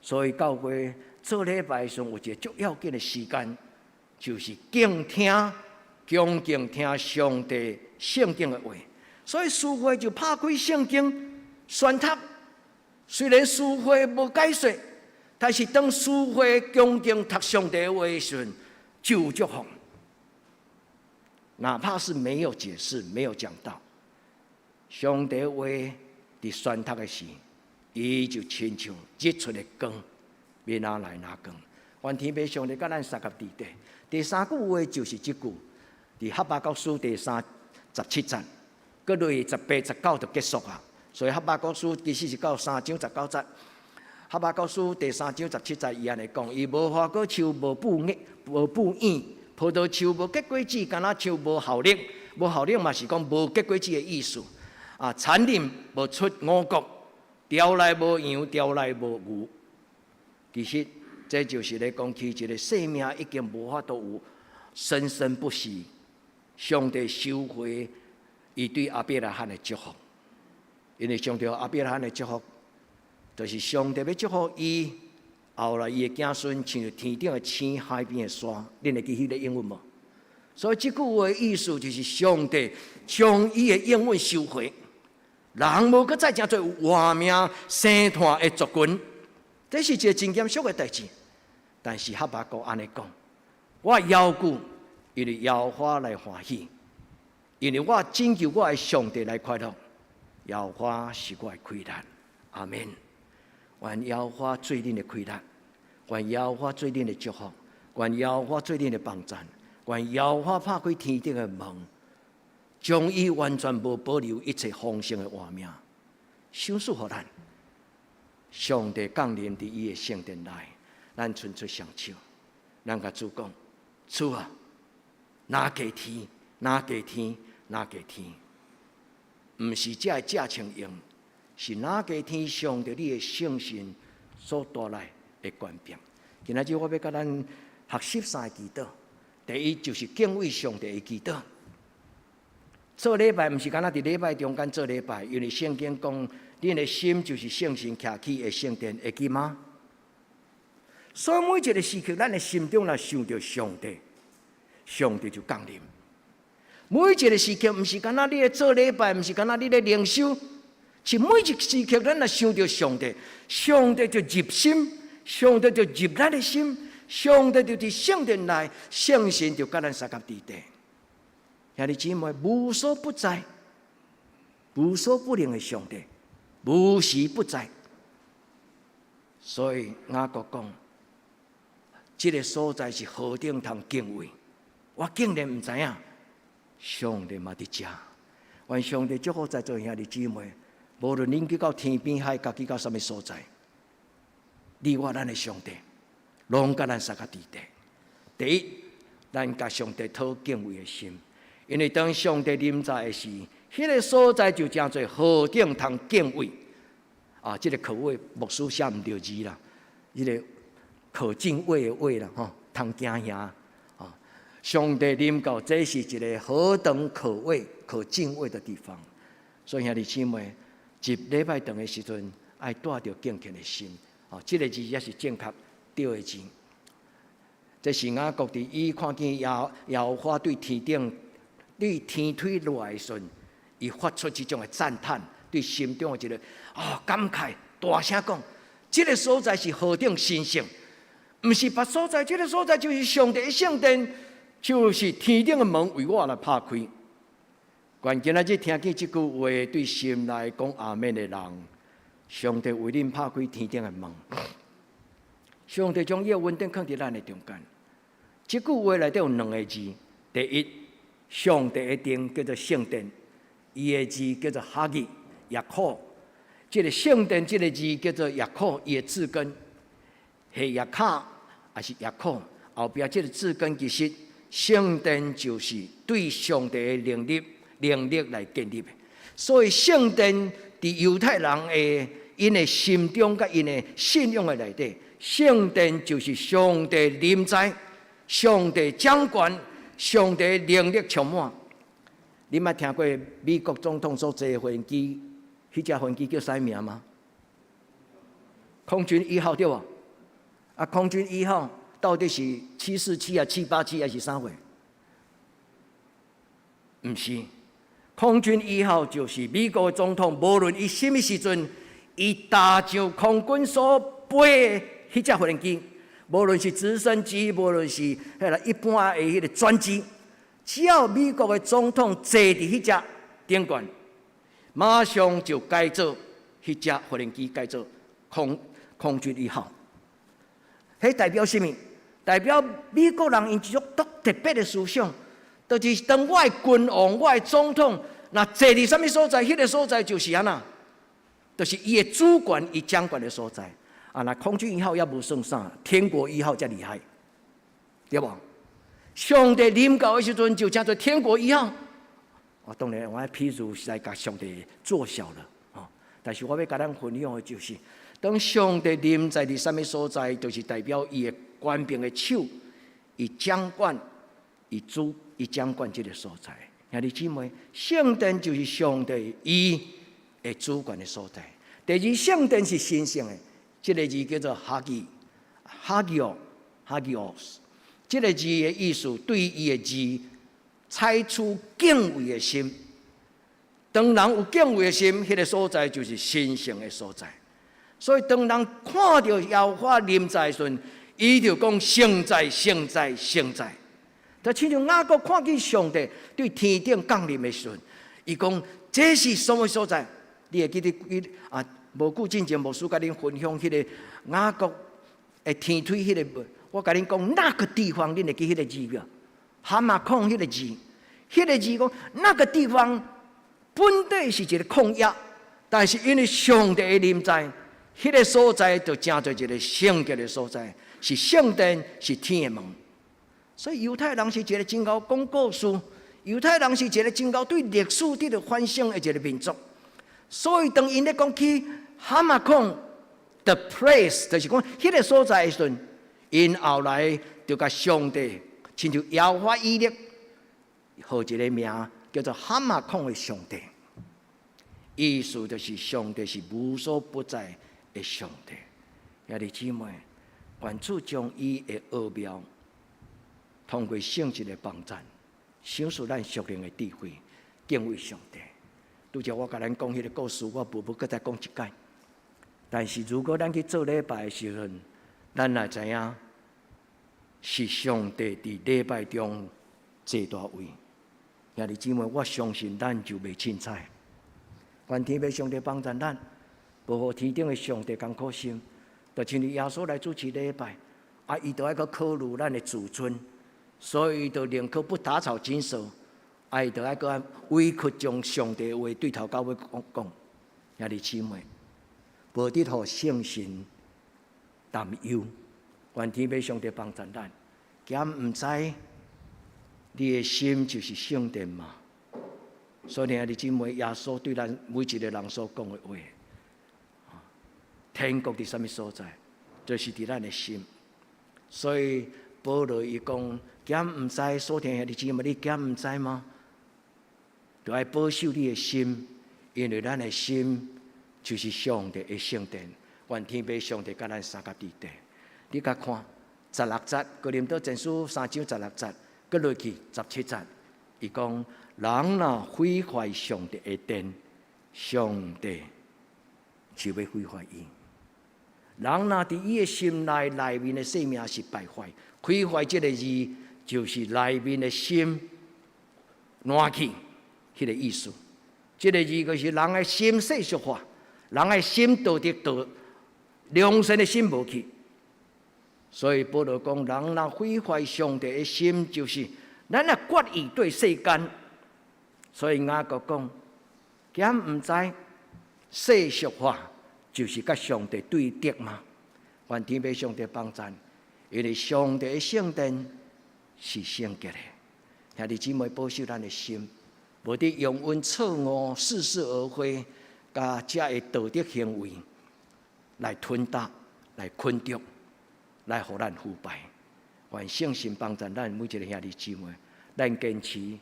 Speaker 3: 所以教會做禮拜時陣有一個足要緊的時間，就是敬聽、恭敬聽上帝聖經的話。所以書會就拍開聖經宣讀。雖然書會無解說，但是當書會恭敬讀上帝的話時陣，就有祝福。哪怕是沒有解釋、沒有講道，上帝話佇宣讀的時，伊就親像日出的光，欲哪來哪光。願天父上帝佮咱相佮佇底。第三句話就是這句，佇哈巴谷書第三十七節，閣落去18、19就結束啊。所以哈巴谷書其實是到三章十九節。哈巴谷書第三章十七節，伊按呢講：伊無花果樹無布影，無布影，葡萄樹無結果子，橄欖樹無效力，無效力嘛是講無結果子的意思。啊，田裡無出五穀，牢內無羊，牢內無牛。其實這就是咧講起一個生命已經無法度有生生不息，上帝收回伊對亞伯拉罕的祝福。因為上帝予亞伯拉罕的祝福，就是上帝欲祝福伊，後來伊的子孫親像天頂的星、海邊的沙，恁會記彼個應允無？所以這句話意思就是上帝將伊的應允收回，人無閣再成做活命生湠的族群，這是一個真嚴肅的代誌。但是哈巴谷按呢講，我猶舊因為耶和華來歡喜，因為我拯救我的上帝來快樂。耶和華是我的氣力，阿們。願耶和華做恁的氣力，願耶和華做恁的祝福，願耶和華做恁的幫贊，願耶和華拍開天頂的門，將伊完全無保留一切豐盛的活命，賞賜予咱。上帝降臨佇伊的聖殿內，咱伸出雙手，咱共主講：主啊，若加天，若加天，若加天。毋是這个價錢用，是若加天上帝你的聖神所帶來的權柄。今仔日我欲共咱學習三个祈禱。第一就是敬畏上帝的祈禱。做禮拜毋是干焦佇禮拜中間做禮拜，因為聖經講，恁的心就是聖神徛起的聖殿，會記嗎？所以每一個時刻，咱的心中若想著上帝，上帝就降臨。每一個時刻，毋是干焦你咧做禮拜，毋是干焦你咧靈修，是每一個時刻，咱若想著上帝，上帝就入心，上帝就入咱的心，上帝就佇聖殿內，聖神就佮咱相佮佇底。兄弟姊妹，無所不在、無所不能的上帝，無時不在。所以雅各講，這個所在是何等通敬畏，我竟然毋知影，上帝嘛佇遮。願上帝祝福在座兄弟姊妹，無論恁去到天邊海角，去到啥物所在，你我咱的上帝，攏佮咱相佮佇佇。第一，咱共上帝討敬畏的心，因為當上帝臨在的時，彼個所在就成做何等通敬畏。啊，這個可畏牧師寫毋著字啦，這個可敬畏的畏啦，吼，通驚嚇啊！上帝臨到，這是一個何等可畏、可敬畏的地方。所以兄弟姊妹，入禮拜堂的時陣，愛帶著敬虔的心。哦，這個字也是正確對的字。這是雅各佇伊看見耶和華對天頂、對天梯落來的時陣，伊發出這種的讚嘆，對心中的一個感慨，大聲講：這個所在是何等神聖，毋是別所在，這個所在就是上帝的聖殿，就是天頂的門為我來拍開。願今仔日聽見這句話，對心內講阿們的人，上帝為恁拍開天頂的門。上帝將伊的恩典囥佇咱的中間。這句話內底有兩個字，第一，上帝的殿叫做聖殿，伊的字叫做哈吉雅可。這個聖殿這個字叫做雅可，伊的字根係雅卡，還是雅可？後壁這個字根其實聖殿就是對上帝的能力、能力來建立的。所以聖殿佇猶太人的𪜶的心中佮𪜶的信仰的內底，聖殿就是上帝臨在、上帝掌權、上帝能力充滿。你捌聽過美國總統所坐的飛機，彼隻飛機叫啥名嗎？空軍一號對無？啊，空軍一號到底是747啊、787還是啥貨？毋是，空軍一號就是美國的總統，無論伊啥物時陣，伊踏上空軍所飛的彼隻飛機，無論是直升機，無論是彼個一般的彼個專機，只要美國的總統坐佇彼隻頂懸，馬上就改做彼隻飛機，改做空軍一號。彼代表啥物？代表美國人𪜶一種足特別的思想，就是當我的君王、我的總統，若坐佇啥物所在，彼個所在就是按怎，就是伊的主權、伊掌權的所在。啊，若空軍一號也無算啥，天國一號才厲害，對無？上帝臨到的時陣就叫做天國一號。我當然，我譬如是來共上帝做小了，吼。但是我欲共咱分享的就是，當上帝臨在佇啥物所在，就是代表伊的權柄的手，伊掌管、伊主、伊掌管這個所在。兄弟姊妹，聖殿就是上帝伊的主權的所在。第二，聖殿是神聖的，這個字叫做哈吉、哈吉奧、哈吉奧斯。這個字的意思，對伊的字採取敬畏的心。當人有敬畏的心，彼個所在就是神聖的所在。所以當人看著耶和華臨在時陣，伊就講聖哉、聖哉、聖哉。就親像雅各看見上帝對天頂降臨的時陣，伊講這是什麼所在？你會記得伊啊？無久進前牧師共恁分享彼個雅各的天梯彼個，我共恁講那個地方，恁會記彼個字無？哈馬孔彼個字，彼個字講那個地方本底是一個曠野，但是因為上帝的臨在，彼個所在就成做一個聖潔的所在，是聖殿，是天的門。所以猶太人是一個真𠢕講故事，猶太人是一個真𠢕對歷史佇咧反省的一個民族。所以當𪜶咧講起哈馬孔 the place，就是講彼個所在的時陣，𪜶後來就共上帝親像耶和華以勒，號一個名叫做哈馬孔的上帝，意思就是上帝是無所不在的上帝。兄弟姊妹，願主將伊的奧妙通過聖經的幫贊，賞賜咱屬靈的智慧，敬畏上帝。拄才我共咱講彼個故事，我無欲閣再講一擺。但是如果咱去做禮拜的時陣，咱也知影是上帝佇禮拜中坐大位。兄弟姊妹，我相信咱就袂凊彩。願天父上帝幫贊咱，無予天頂的上帝艱苦心，就親像耶穌來主持禮拜，啊，伊就愛閣考慮咱的自尊，所以伊就寧可不打草驚蛇，啊，伊就愛閣委屈將上帝話對頭到尾講講。兄弟姊妹，無得予聖神擔憂，願天父上帝幫助咱。敢毋知你的心就是聖殿嗎？所以兄弟姊妹，耶穌對咱每一個人所講的話，天國佇啥物所在？就是佇咱的心。所以保羅伊講，敢毋知所聽兄弟姊妹，你敢毋知嗎？著愛保守你的心，因為咱的心就是上帝的聖殿。願天父上帝佮咱相佮佇底。你共看十六節，哥林多前書三章十六節，閣落去十七節，伊講，人若毀壞上帝的殿，上帝就欲毀壞伊。人若佇伊的心內內面的生命是敗壞，毀壞這個字就是內面的心爛去，彼個意思。這個字就是人的心世俗化，人的心道德道良善的心無去。所以保羅講，人若毀壞上帝的心，就是咱若決意對世間。所以雅各講，敢毋知世俗化就是佮上帝對敵嗎？願天父上帝幫贊，因為上帝的聖殿是聖潔的。兄弟姊妹，保守咱的心，無得用阮錯誤、似是而非，佮這个道德行為來吞打、來捆著、來予咱腐敗。願聖神幫助咱每一个兄弟姊妹，咱堅持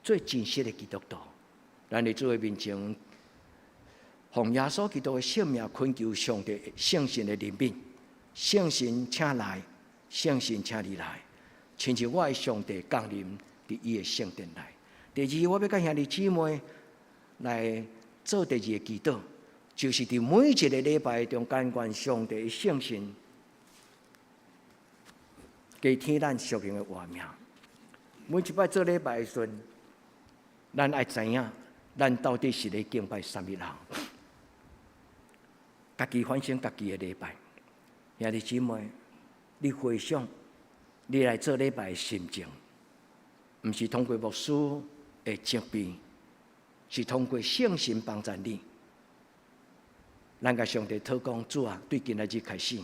Speaker 3: 做真實的基督徒。咱佇主的面前，奉耶穌基督的聖名懇求上帝聖神的憐憫，聖神請來，聖神請你來，親像我的上帝降臨佇伊的聖殿內。第二，我欲佮兄弟姊妹來做第二個祈禱，就是佇每一個禮拜中間，願上帝的聖神加添咱屬靈的活命。每一擺做禮拜的時陣，咱愛知影，咱到底是咧敬拜啥物人？家己反省家己的禮拜，兄弟姊妹，你回想你來做禮拜的心情，毋是通過牧師的責備，是通過聖神幫助你。咱共上帝禱講，主啊，對今仔日開始，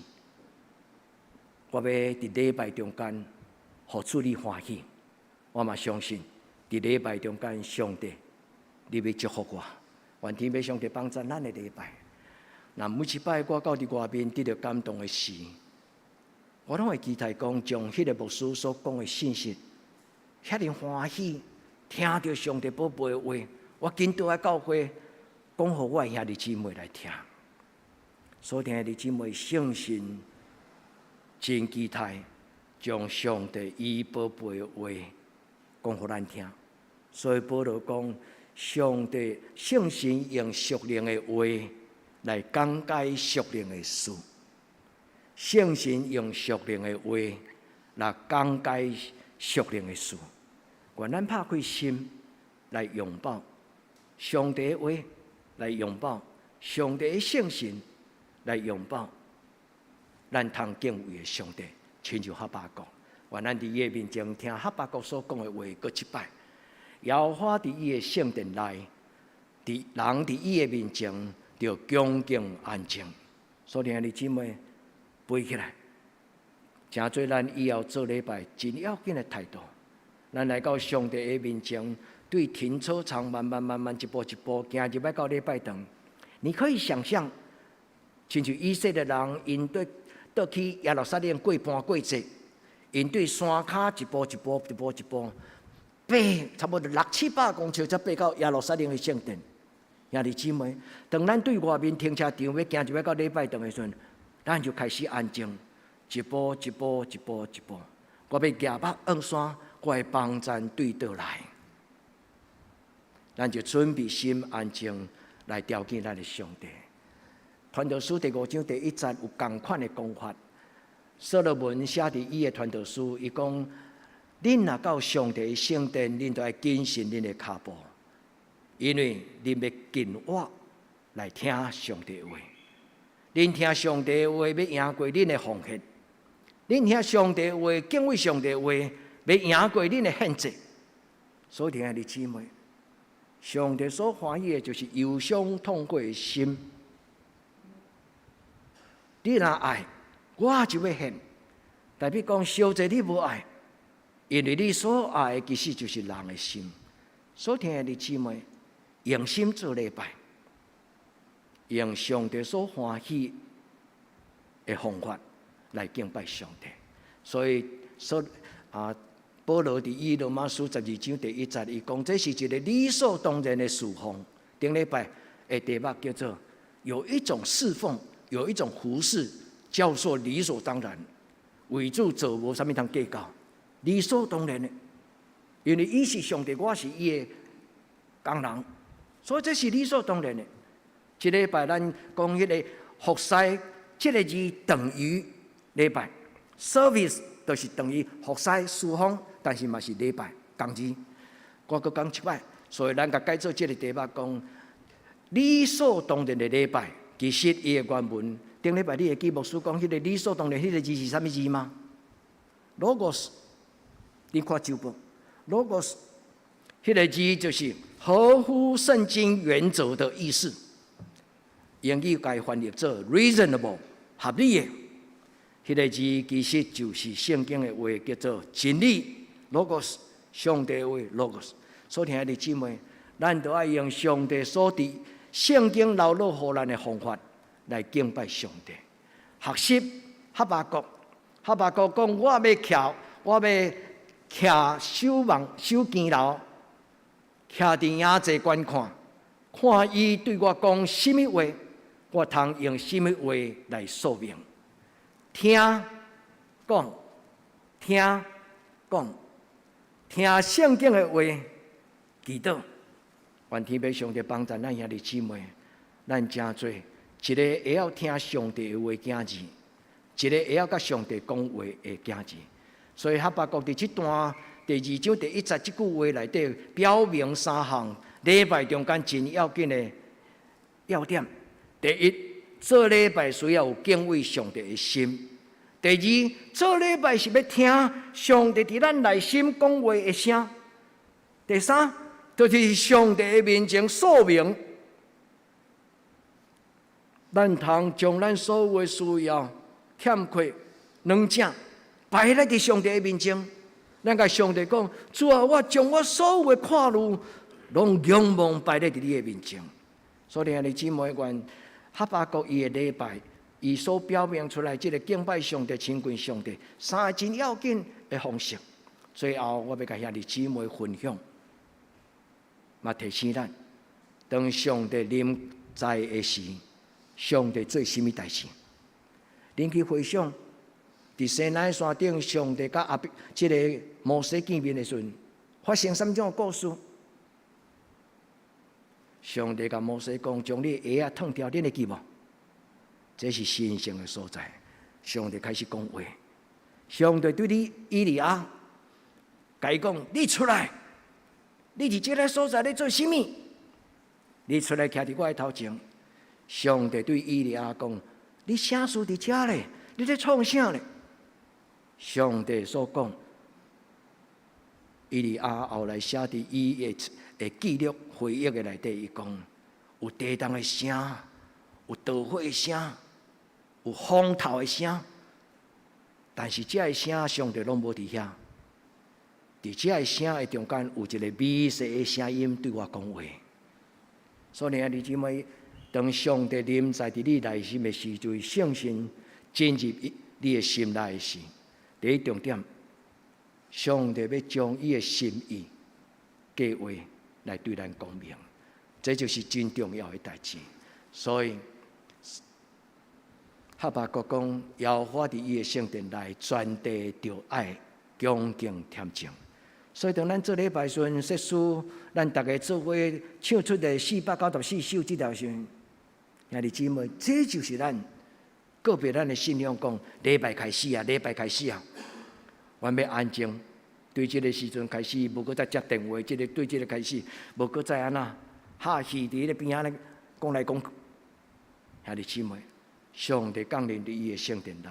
Speaker 3: 我欲佇禮拜中間，予主你歡喜。我嘛相信，佇禮拜中間，上帝你欲祝福我，願天父上帝幫助咱的禮拜。若每一擺我到佇外面得著感動的時，我攏會期待講，將彼個牧師所講的信息，遐爾歡喜，聽著上帝寶貝的話，我緊倒來教會，講予我的兄弟姊妹來聽。所以兄弟姊妹，聖神真期待將上帝伊寶貝的話講予咱聽。所以保羅講，上帝聖神用屬靈的話來講解屬靈的事，聖神用屬靈的話來講解屬靈的事。願咱拍開心來擁抱上帝的話，來擁抱上帝的聖神，來擁抱咱通敬畏的上帝，親像哈巴谷。願咱佇伊的面前聽哈巴谷所講的話，閣一擺。耶和華佇伊的聖殿內，佇人佇伊的面前，著恭敬安靜。所以兄弟姊妹，背起來，成做咱以後做禮拜真要緊的態度。咱來到上帝的面前，對停車場慢慢慢慢一步一步行入來到禮拜堂。你可以想象，親像以色列人，𪜶對倒去耶路撒冷過盤過節，𪜶對山跤一步一步一步一步爬，差不多六七百公尺才爬到耶路撒冷的聖殿。兄弟姊妹，當咱對外面停車場欲行入來到禮拜堂的時陣，咱就開始安靜，一步一步一步一步。我欲舉目向山，我的幫贊對佗來？咱就準備心安靜來朝見咱的上帝。傳道書第五章第一節有仝款的講法。所羅門寫佇伊的傳道書，伊講：恁若到上帝的聖殿，恁著愛謹慎恁的跤步，因為恁欲近倚來聽上帝的話。恁聽上帝的話，欲贏過恁的奉獻；恁聽上帝的話，敬畏上帝的話，欲贏過恁的獻祭。所以，兄弟姊妹，上帝所歡喜的就是憂傷痛悔的心。你若愛，我就欲獻。代表講，燒祭你無愛，因為你所愛的其實就是人的心。所聽的姊妹，用心做禮拜，用上帝所歡喜的方法來敬拜上帝。所以，所啊，保羅佇以羅馬書12章第1節，伊講這是一個理所當然的侍奉。頂禮拜的題目叫做有一種侍奉，有一種服侍，叫做理所當然。為主做無啥物通計較，理所當然的，因為伊是上帝，我是伊的工人，所以這是理所當然的。這禮拜咱講彼個服侍，這個字等於禮拜，service 就是等於服侍侍奉，但是嘛是禮拜仝字。我閣講一擺，所以咱共改做這個題目講理所當然的禮拜，其實伊的原文。頂禮拜你會記牧師講彼個理所當然，彼個字是啥物字嗎？Logos，你看周報，Logos，彼個字就是合乎聖經原則的意思。英語共翻譯做 reasonable，合理的。彼個字其實就是聖經的話，叫做真理。Logos，上帝話 Logos。所以兄弟姊妹，咱都愛用上帝所佇聖經流露予咱的方法來敬拜上帝。學習哈巴谷，哈巴谷講：我欲徛，我欲徛守望守更樓，徛佇營濟觀看，看伊對我講啥物話，我通用啥物話來說明。聽講，聽講，聽聖經的話，祈禱。願天父上帝幫助咱兄弟姊妹，咱誠濟一个會曉聽上帝的話囝兒，一个會曉佮上帝講話的囝兒。所以哈巴谷佇這段第2章第1節這句話內底，表明三項禮拜中間真要緊的要點。第一，做禮拜需要有敬畏上帝的心；第二，做禮拜是欲聽上帝佇咱內心講話的聲；第三，就是上帝的面前說明，咱通將咱所有的需要、欠缺、軟弱擺佇佇上帝的面前。咱共上帝講：主啊，我將我所有的看慮，攏仰望擺佇佇你的面前。所以，兄弟姊妹，願哈巴谷伊的禮拜，伊所表明出來這个敬拜上帝、親近上帝三个真要緊的方式。最後，我欲共兄弟姊妹分享，嘛提醒咱，當上帝臨在的時，上帝做啥物代誌？恁去回想，佇西奈山頂，上帝佮亞伯這个摩西見面的時陣，發生啥物種的故事？上帝共摩西講：將你鞋仔脫掉，恁會記無？這是神聖的所在。上帝開始講話，上帝對你以利亞，共伊講：你出來，你佇這个所在咧做啥物？你出來徛佇我的頭前。上帝對以利亞講：你啥事佇遮咧？你咧創啥咧？上帝所講，以利亞後來寫佇伊的的記錄回憶的內底，伊講有地動的聲，有導火的聲，有風頭的聲，但是這个聲上帝攏無佇遐。佇這个聲的中間有一个微細的聲音對我講話。所以兄弟姊妹，當上帝臨在佇你內心的時陣，聖神進入你的心內的時，第一重點，上帝欲將伊的心意計劃來對咱講明，這就是真重要的代誌。所以哈巴谷講，耶和華佇伊的聖殿內，全地著愛恭敬恬靜。所以當咱做禮拜時陣，說書，咱逐家做伙唱出的494首這條時陣，兄弟姊妹，這就是咱告別咱的信仰，講禮拜開始啊，禮拜開始啊，阮欲安靜，對這个時陣開始，無閣再接電話，這个對這个開始，無閣再按怎，哈戲佇彼个邊仔咧講來講去。兄弟姊妹，上帝降臨佇伊的聖殿內，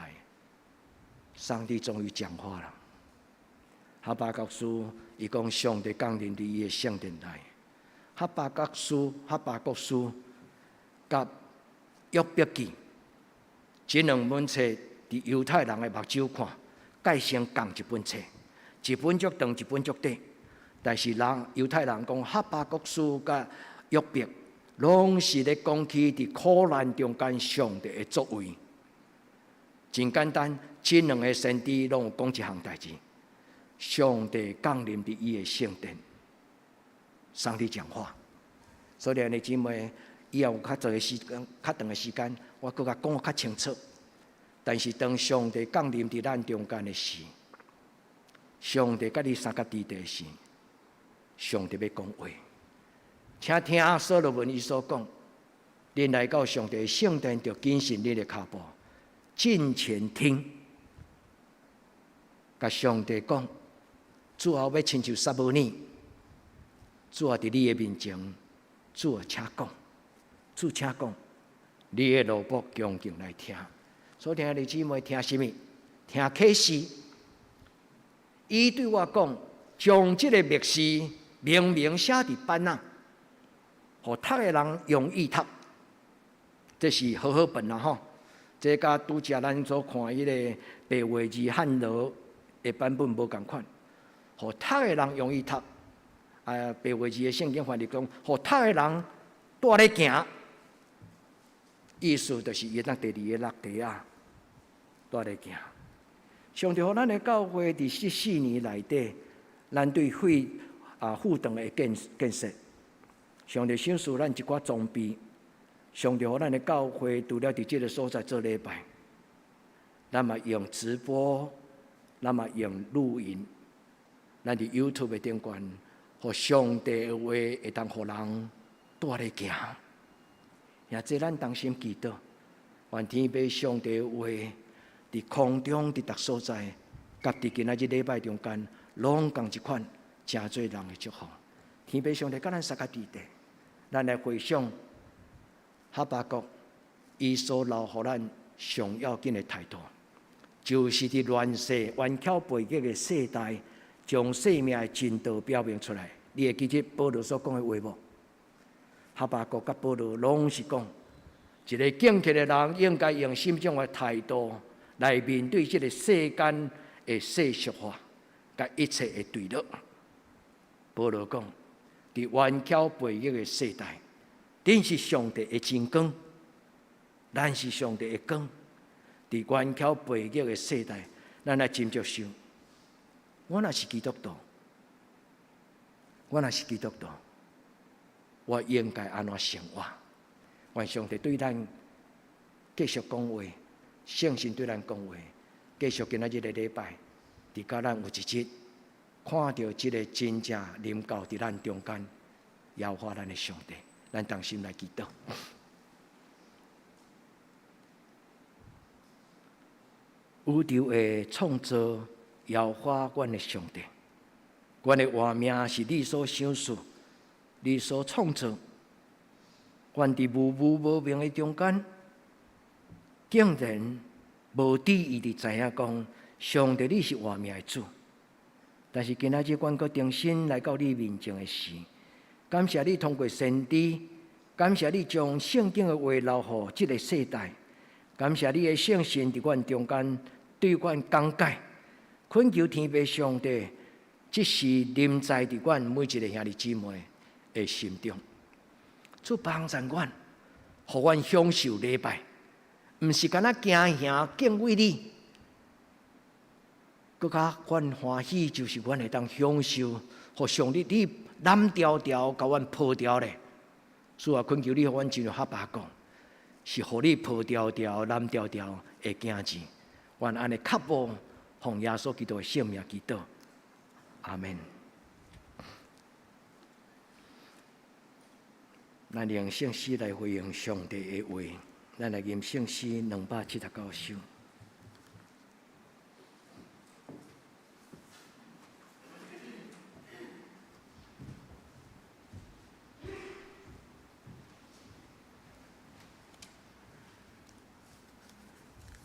Speaker 3: 上帝終於講話了。哈巴谷書，伊講上帝降臨佇伊的聖殿內，哈巴谷書、哈巴谷書佮約伯記，這兩本冊佇猶太人的目睭看，蓋成仝一本冊，一本足長，一本足短。但是人猶太人講哈巴谷書佮約伯，攏是咧講起佇苦難中間上帝的作為。真簡單，這兩个先知攏有講一項代誌：上帝降臨佇伊的聖殿，上帝講話。所以，兄弟姊妹，以後有較濟的時間、較長的時間，我閣較講較清楚。但是，當上帝降臨佇咱中間的時，上帝佮你相佮佇的時，上帝欲講話。請聽所羅門伊所講：恁來到上帝聖殿，著謹慎恁的跤步，進前聽，共上帝講，主啊，我欲親像撒母耳，主啊，佇你的面前，主啊，請講，主請講，你的奴僕恭敬來聽。所以，兄弟姊妹聽啥物？聽啟示。伊對我講，將這个默示明明寫佇板仔，予讀的人容易讀。這是和合本啦吼。這佮拄才咱所看彼个白話字漢羅的版本無仝款，予讀的人容易讀。啊，白話字的聖經翻譯講，予讀的人蹛咧行，意思就是伊當第二个落地啊，蹛咧行。上帝予咱的教會佇這四年內底，咱對會啊副堂的建建設，上帝賞賜咱一寡裝備。上帝予咱的教會除了佇這个所在做禮拜，咱嘛用直播，咱嘛用錄音，咱佇 YouTube 的頂懸，予上帝的話會當予人蹛咧行。也這咱同心祈禱，願天父上帝的話佇空中佇逐所在，佮佇今仔日禮拜中間，攏仝一款，成做人的祝福。天父上帝佮咱相佮佇咧，咱來回想。哈巴谷，伊所留予咱上要緊的態度，就是佇亂世頑巧背逆的世代，將生命的真道表明出來。你會記得保羅所講的話無？哈巴谷佮保羅攏是講，一个敬虔的人應該用什麼種的態度來面對這个世間的世俗化，佮一切的墜落。保羅講，佇頑巧背逆的世代。恁是上帝的真光，咱是上帝的光。佇頑巧背逆的世代，咱來斟酌想，我若是基督徒，我若是基督徒，我應該按怎生活？願上帝對咱繼續講話，聖神對咱講話，繼續今仔日的禮拜，直到咱有一日看著這个真正臨到佇咱中間，耶和華咱的上帝。咱同心來祈禱。宇宙的創造，耶和華阮的上帝，阮的活命是你所賞賜，你所創造。阮佇無無無明的中間，竟然無注意佇知影講，上帝你是活命的主。但是今仔日，阮閣重新來到你面前的時，感謝你通過先知，感謝你將聖經的話留予這个世代，感謝你的聖神佇阮中間對阮講解，懇求天父上帝，這是臨在佇阮每一个兄弟姊妹的心中，主幫助阮，予阮享受禮拜，毋是干焦驚嚇敬畏你，閣較阮歡喜，就是阮會當享受，予上帝你攬牢牢，共阮抱牢咧。主啊，懇求你，予阮進入哈巴谷，是予你抱牢牢、攬牢牢的行子。願按呢腳步，奉耶穌基督的聖名祈禱，阿門。咱用聖詩來回應上帝的話，咱來吟聖詩279首。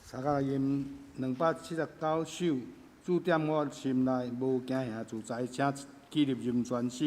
Speaker 2: 三甲吟279首，主踮我心內無驚嚇自在，請起立吟全首。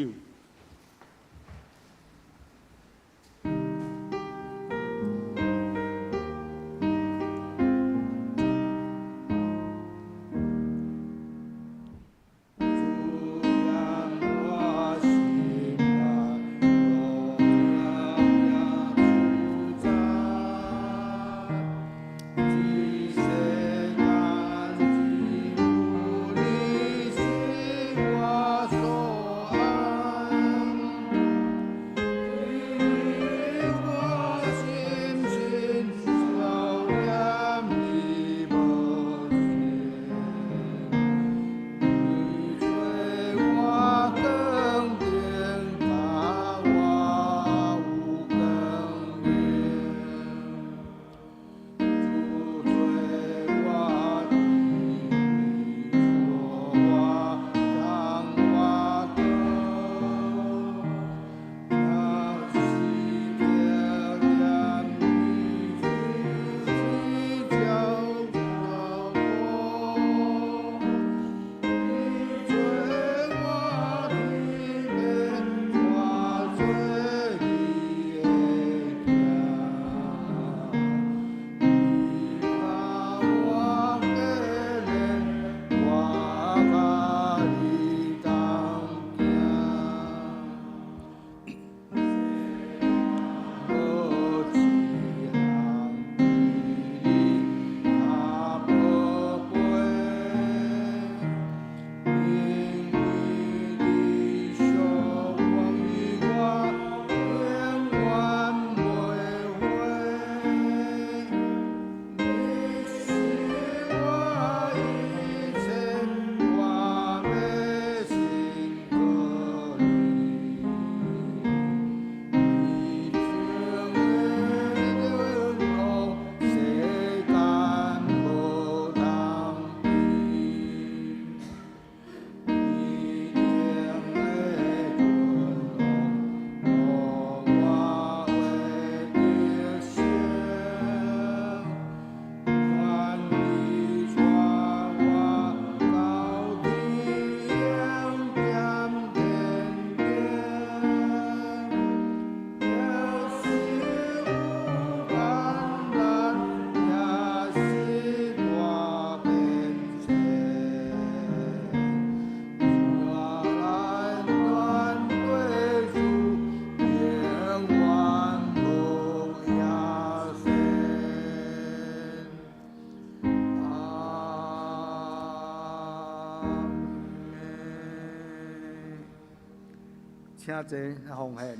Speaker 2: 請坐奉獻。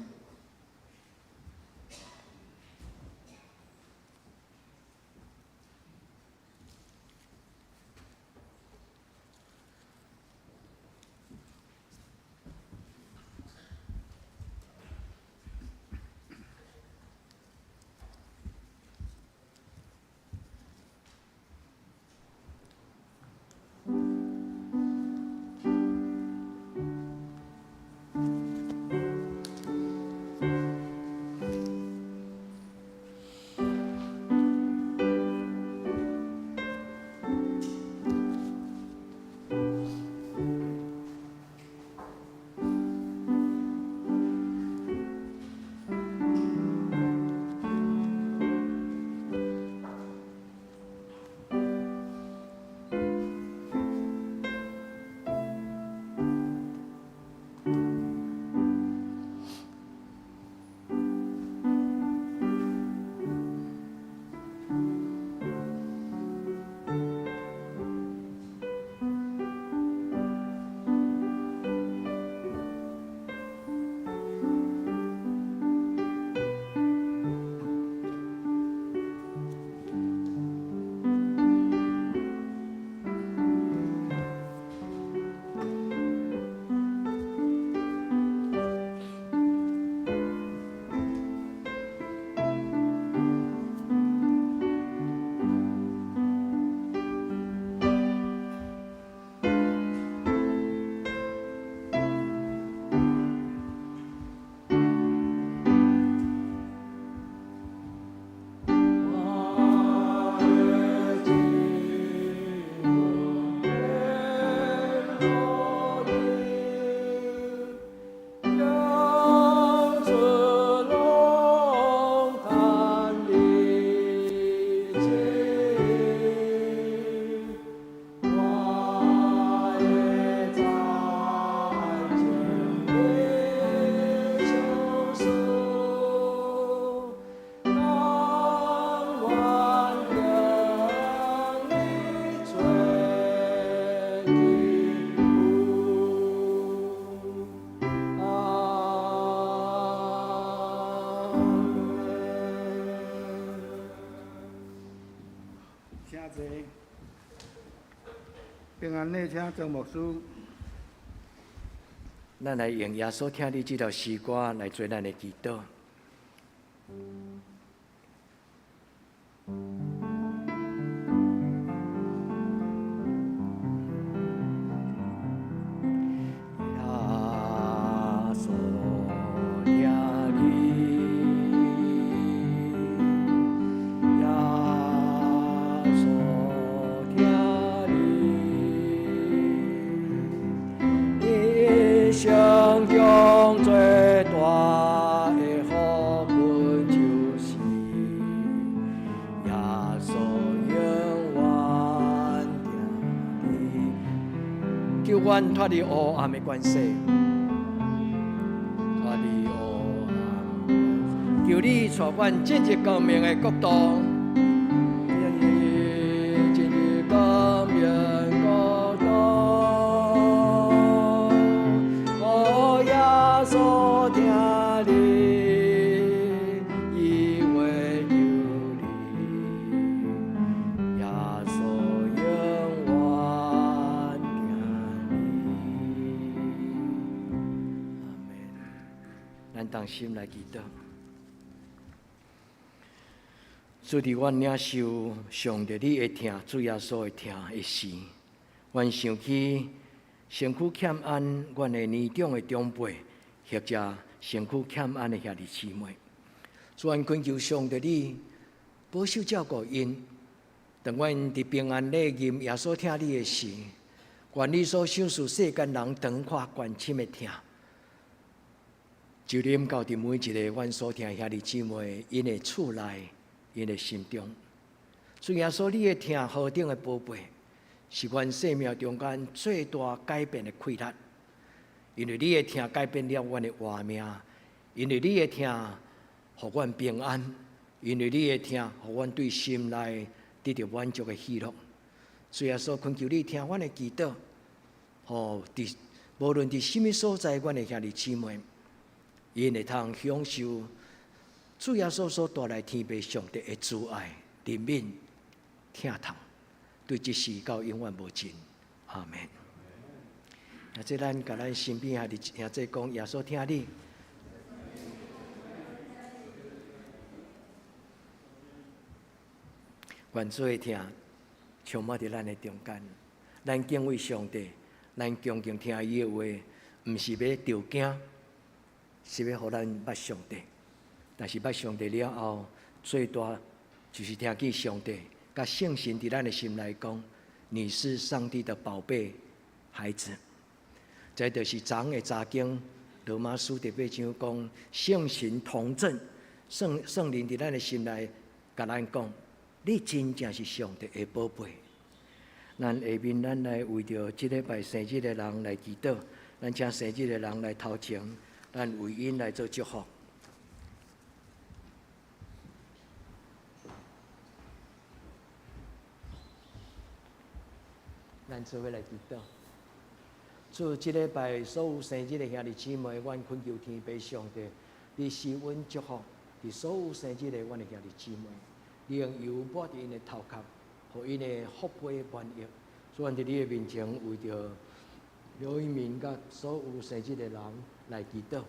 Speaker 2: 請坐。平安禮，請張牧師。
Speaker 3: 咱來用耶穌疼你這首詩歌來做咱的祈禱。耶穌疼你，耶穌疼你，一生中最大的福分就是耶穌永遠疼你，求阮脫離黑暗的權勢，脫離黑暗，求你帶阮進入光明的國度，進入光明國度。哦，耶穌疼你，伊會救你，耶穌永遠疼你。阿們。咱同心來祈禱。主，佇阮領受上帝你的疼，主耶穌的疼的時，阮想起身軀欠安，阮的年長的長輩，或者身軀欠安的兄弟姊妹。主，阮懇求上帝你保守照顧𪜶，當阮佇平安禮認耶穌疼你的時，願你所賞賜世間人長闊關深的疼，就臨到佇每一个阮所疼兄弟姊妹𪜶的厝內、𪜶的心中。主耶穌，你的疼何等的寶貝，是阮生命中間最大改變的氣力。因為你的疼改變了阮的活命，因為你的疼予阮平安，因為你的疼予阮對心內得著滿足的喜樂。主耶穌，懇求你聽阮的祈禱，予佇無論佇啥物所在，阮的兄弟姊妹， 𪜶會通享受主耶穌所帶來天父上帝的慈愛、憐憫、疼痛，對這世到永遠無盡。阿門。啊，這咱共咱身邊兄弟兄姊講，耶穌疼你。願主的疼充滿佇咱的中間，咱敬畏上帝，咱恭敬聽伊的話，毋是欲著驚，是欲予咱捌上帝。但是捌上帝了後，最大就是聽見上帝佮聖神佇咱的心內講：你是上帝的寶貝孩子。這就是昨昏的查經，羅馬書第八章講聖神同證，聖聖靈佇咱的心內共咱講。你真正是上帝的寶貝。咱下面咱來為著這禮拜生日的人來祈禱，咱請生日的人來頭前，咱為𪜶來做祝福。咱做伙來祈禱。主，這禮拜所有生日的兄弟姊妹，阮懇求天父上帝，你賜阮祝福，佇所有生日的阮的兄弟姊妹。你用油抹佇𪜶的頭殼，予𪜶的福杯滿溢。主，阮佇你的面前，為著劉一鳴佮所有生日的人來祈禱，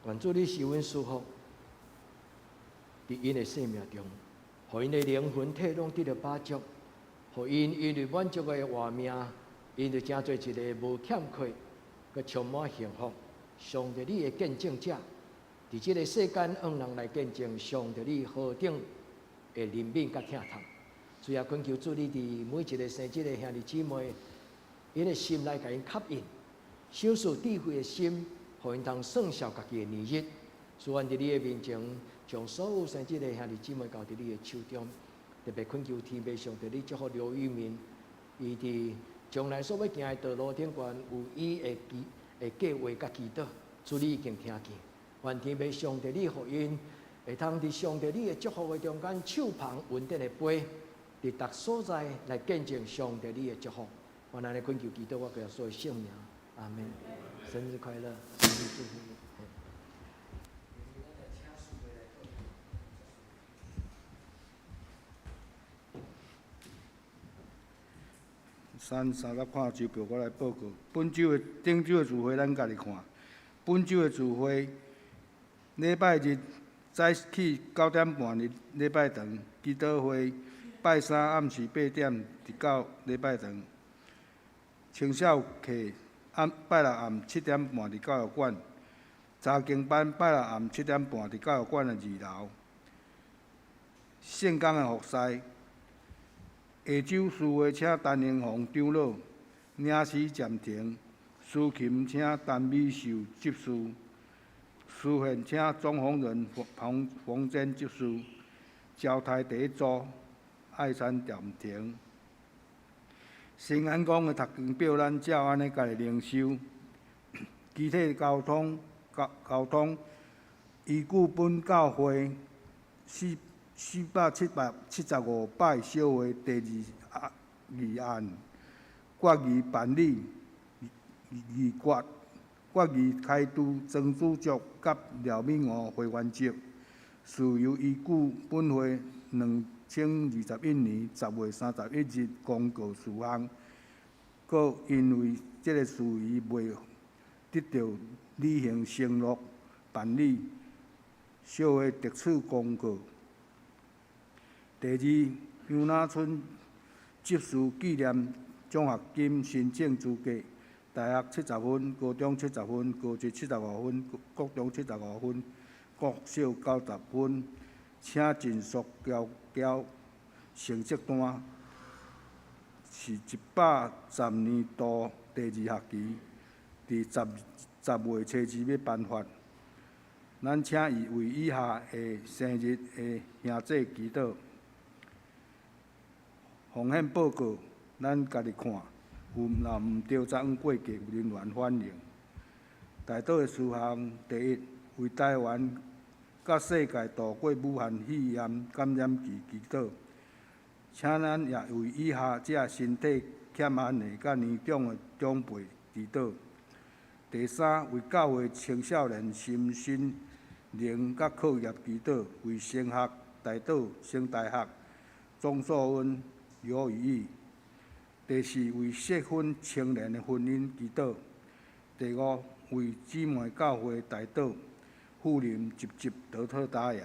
Speaker 3: 願主你賜阮祝福，佇𪜶的生命中，予𪜶的靈魂體攏得著飽足，予𪜶因為滿足的活命，𪜶就成做一个無欠缺、閣充滿幸福。上帝你的見證者，佇這个世間向人來見證上帝你何等的憐憫佮疼痛。主啊，懇求主你佇每一个生日的兄弟姊妹，𪜶的心內共𪜶吸引，賞賜智慧的心，予𪜶通算數家己的年日。主，阮佇你的面前，將所有生日的兄弟姊妹交佇你的手中，特別懇求天父上帝，你祝福劉玉明，伊佇將來所欲行的道路頂懸有伊的計的計劃佮祈禱，主你已經聽見。願天父上帝，你予𪜶會通佇上帝你的祝福的中間，手捧恩典的杯，佇逐所在來見證上帝你的祝福。願按呢懇求祈禱，我耶穌的聖名，阿門。生日快樂，生日祝福。
Speaker 2: 三三十看週表，我來報告。本週的頂週的聚會，咱家己看。本週的聚會，禮拜日早起9點半佇禮拜堂祈禱會，拜三暗時8點佇到禮拜堂。青少課暗拜六暗7點半佇教育館。查經班拜六暗7點半佇教育館的二樓。聖工的服侍。下晝聚會請陳英宏長老，領詩暫停，司琴請陳美秀執事，司獻請鍾宏仁馮馮堅執事，招待第一組愛餐暫停。新安宮的讀經表，咱照按呢家己靈修。肢體交通交交通，依據本教會四四百七百七十五擺小會第二二案決議辦理議決，決議開除曾主席佮廖敏娥會員籍，事由依據本會2021年10月31日公告事項，閣因為這个事宜未得到履行承諾辦理，小會特此公告。第二，楊那春執事紀念獎學金申請資格：大學七十分，高中七十分，高職七十五分，國中七十五分，國小90分，請盡速交交成績單。是110年度第二學期，佇十十月初二欲頒發。咱請伊為以下的生日的兄姊祈禱。風險報告，咱家己看，有若毋對，昨昏過節有人員反映。代禱的事項，第一，為台灣佮世界度過武漢肺炎感染期祈禱，請咱也為以下這身體欠安的佮年長的長輩祈禱。第三，為教會青少年心身能佮課業祈禱，為升學代禱、升大學，鍾素溫、劉宇義。第四，為適婚青年的婚姻祈禱。第五，為姊妹教會代禱，富林集集得特達亞。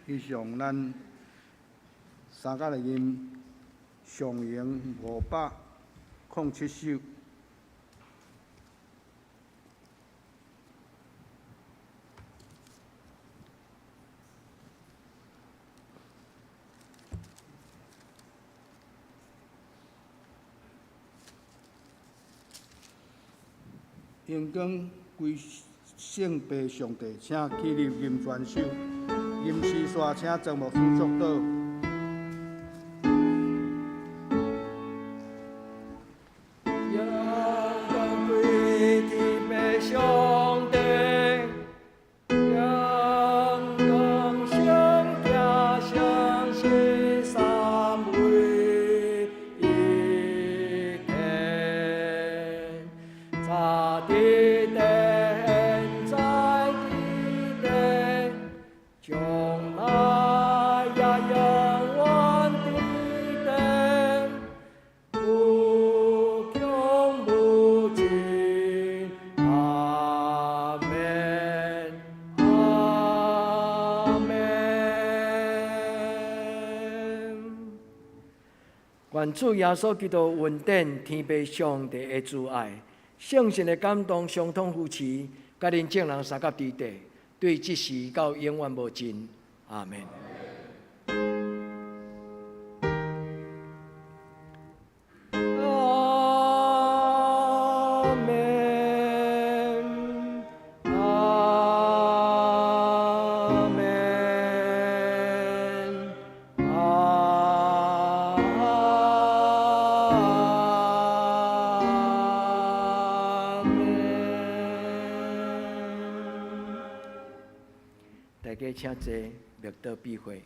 Speaker 2: 以上咱三甲來吟上詠507首。榮光歸聖父上帝，請起立吟全首。吟詩煞，請曾牧師祝禱。
Speaker 3: 榮光歸天父上帝，榮光聖子聖神三位一體，早佇地，現在佇地，將來也永遠佇地，無窮無盡，阿們，阿們。願主耶穌基督恩典，天父上帝的慈愛，聖神的感動，相通扶持，佮恁眾人相佮佇底，對這時到永遠無盡。阿們。阿們，阿們，阿們。大家請坐，默禱閉會。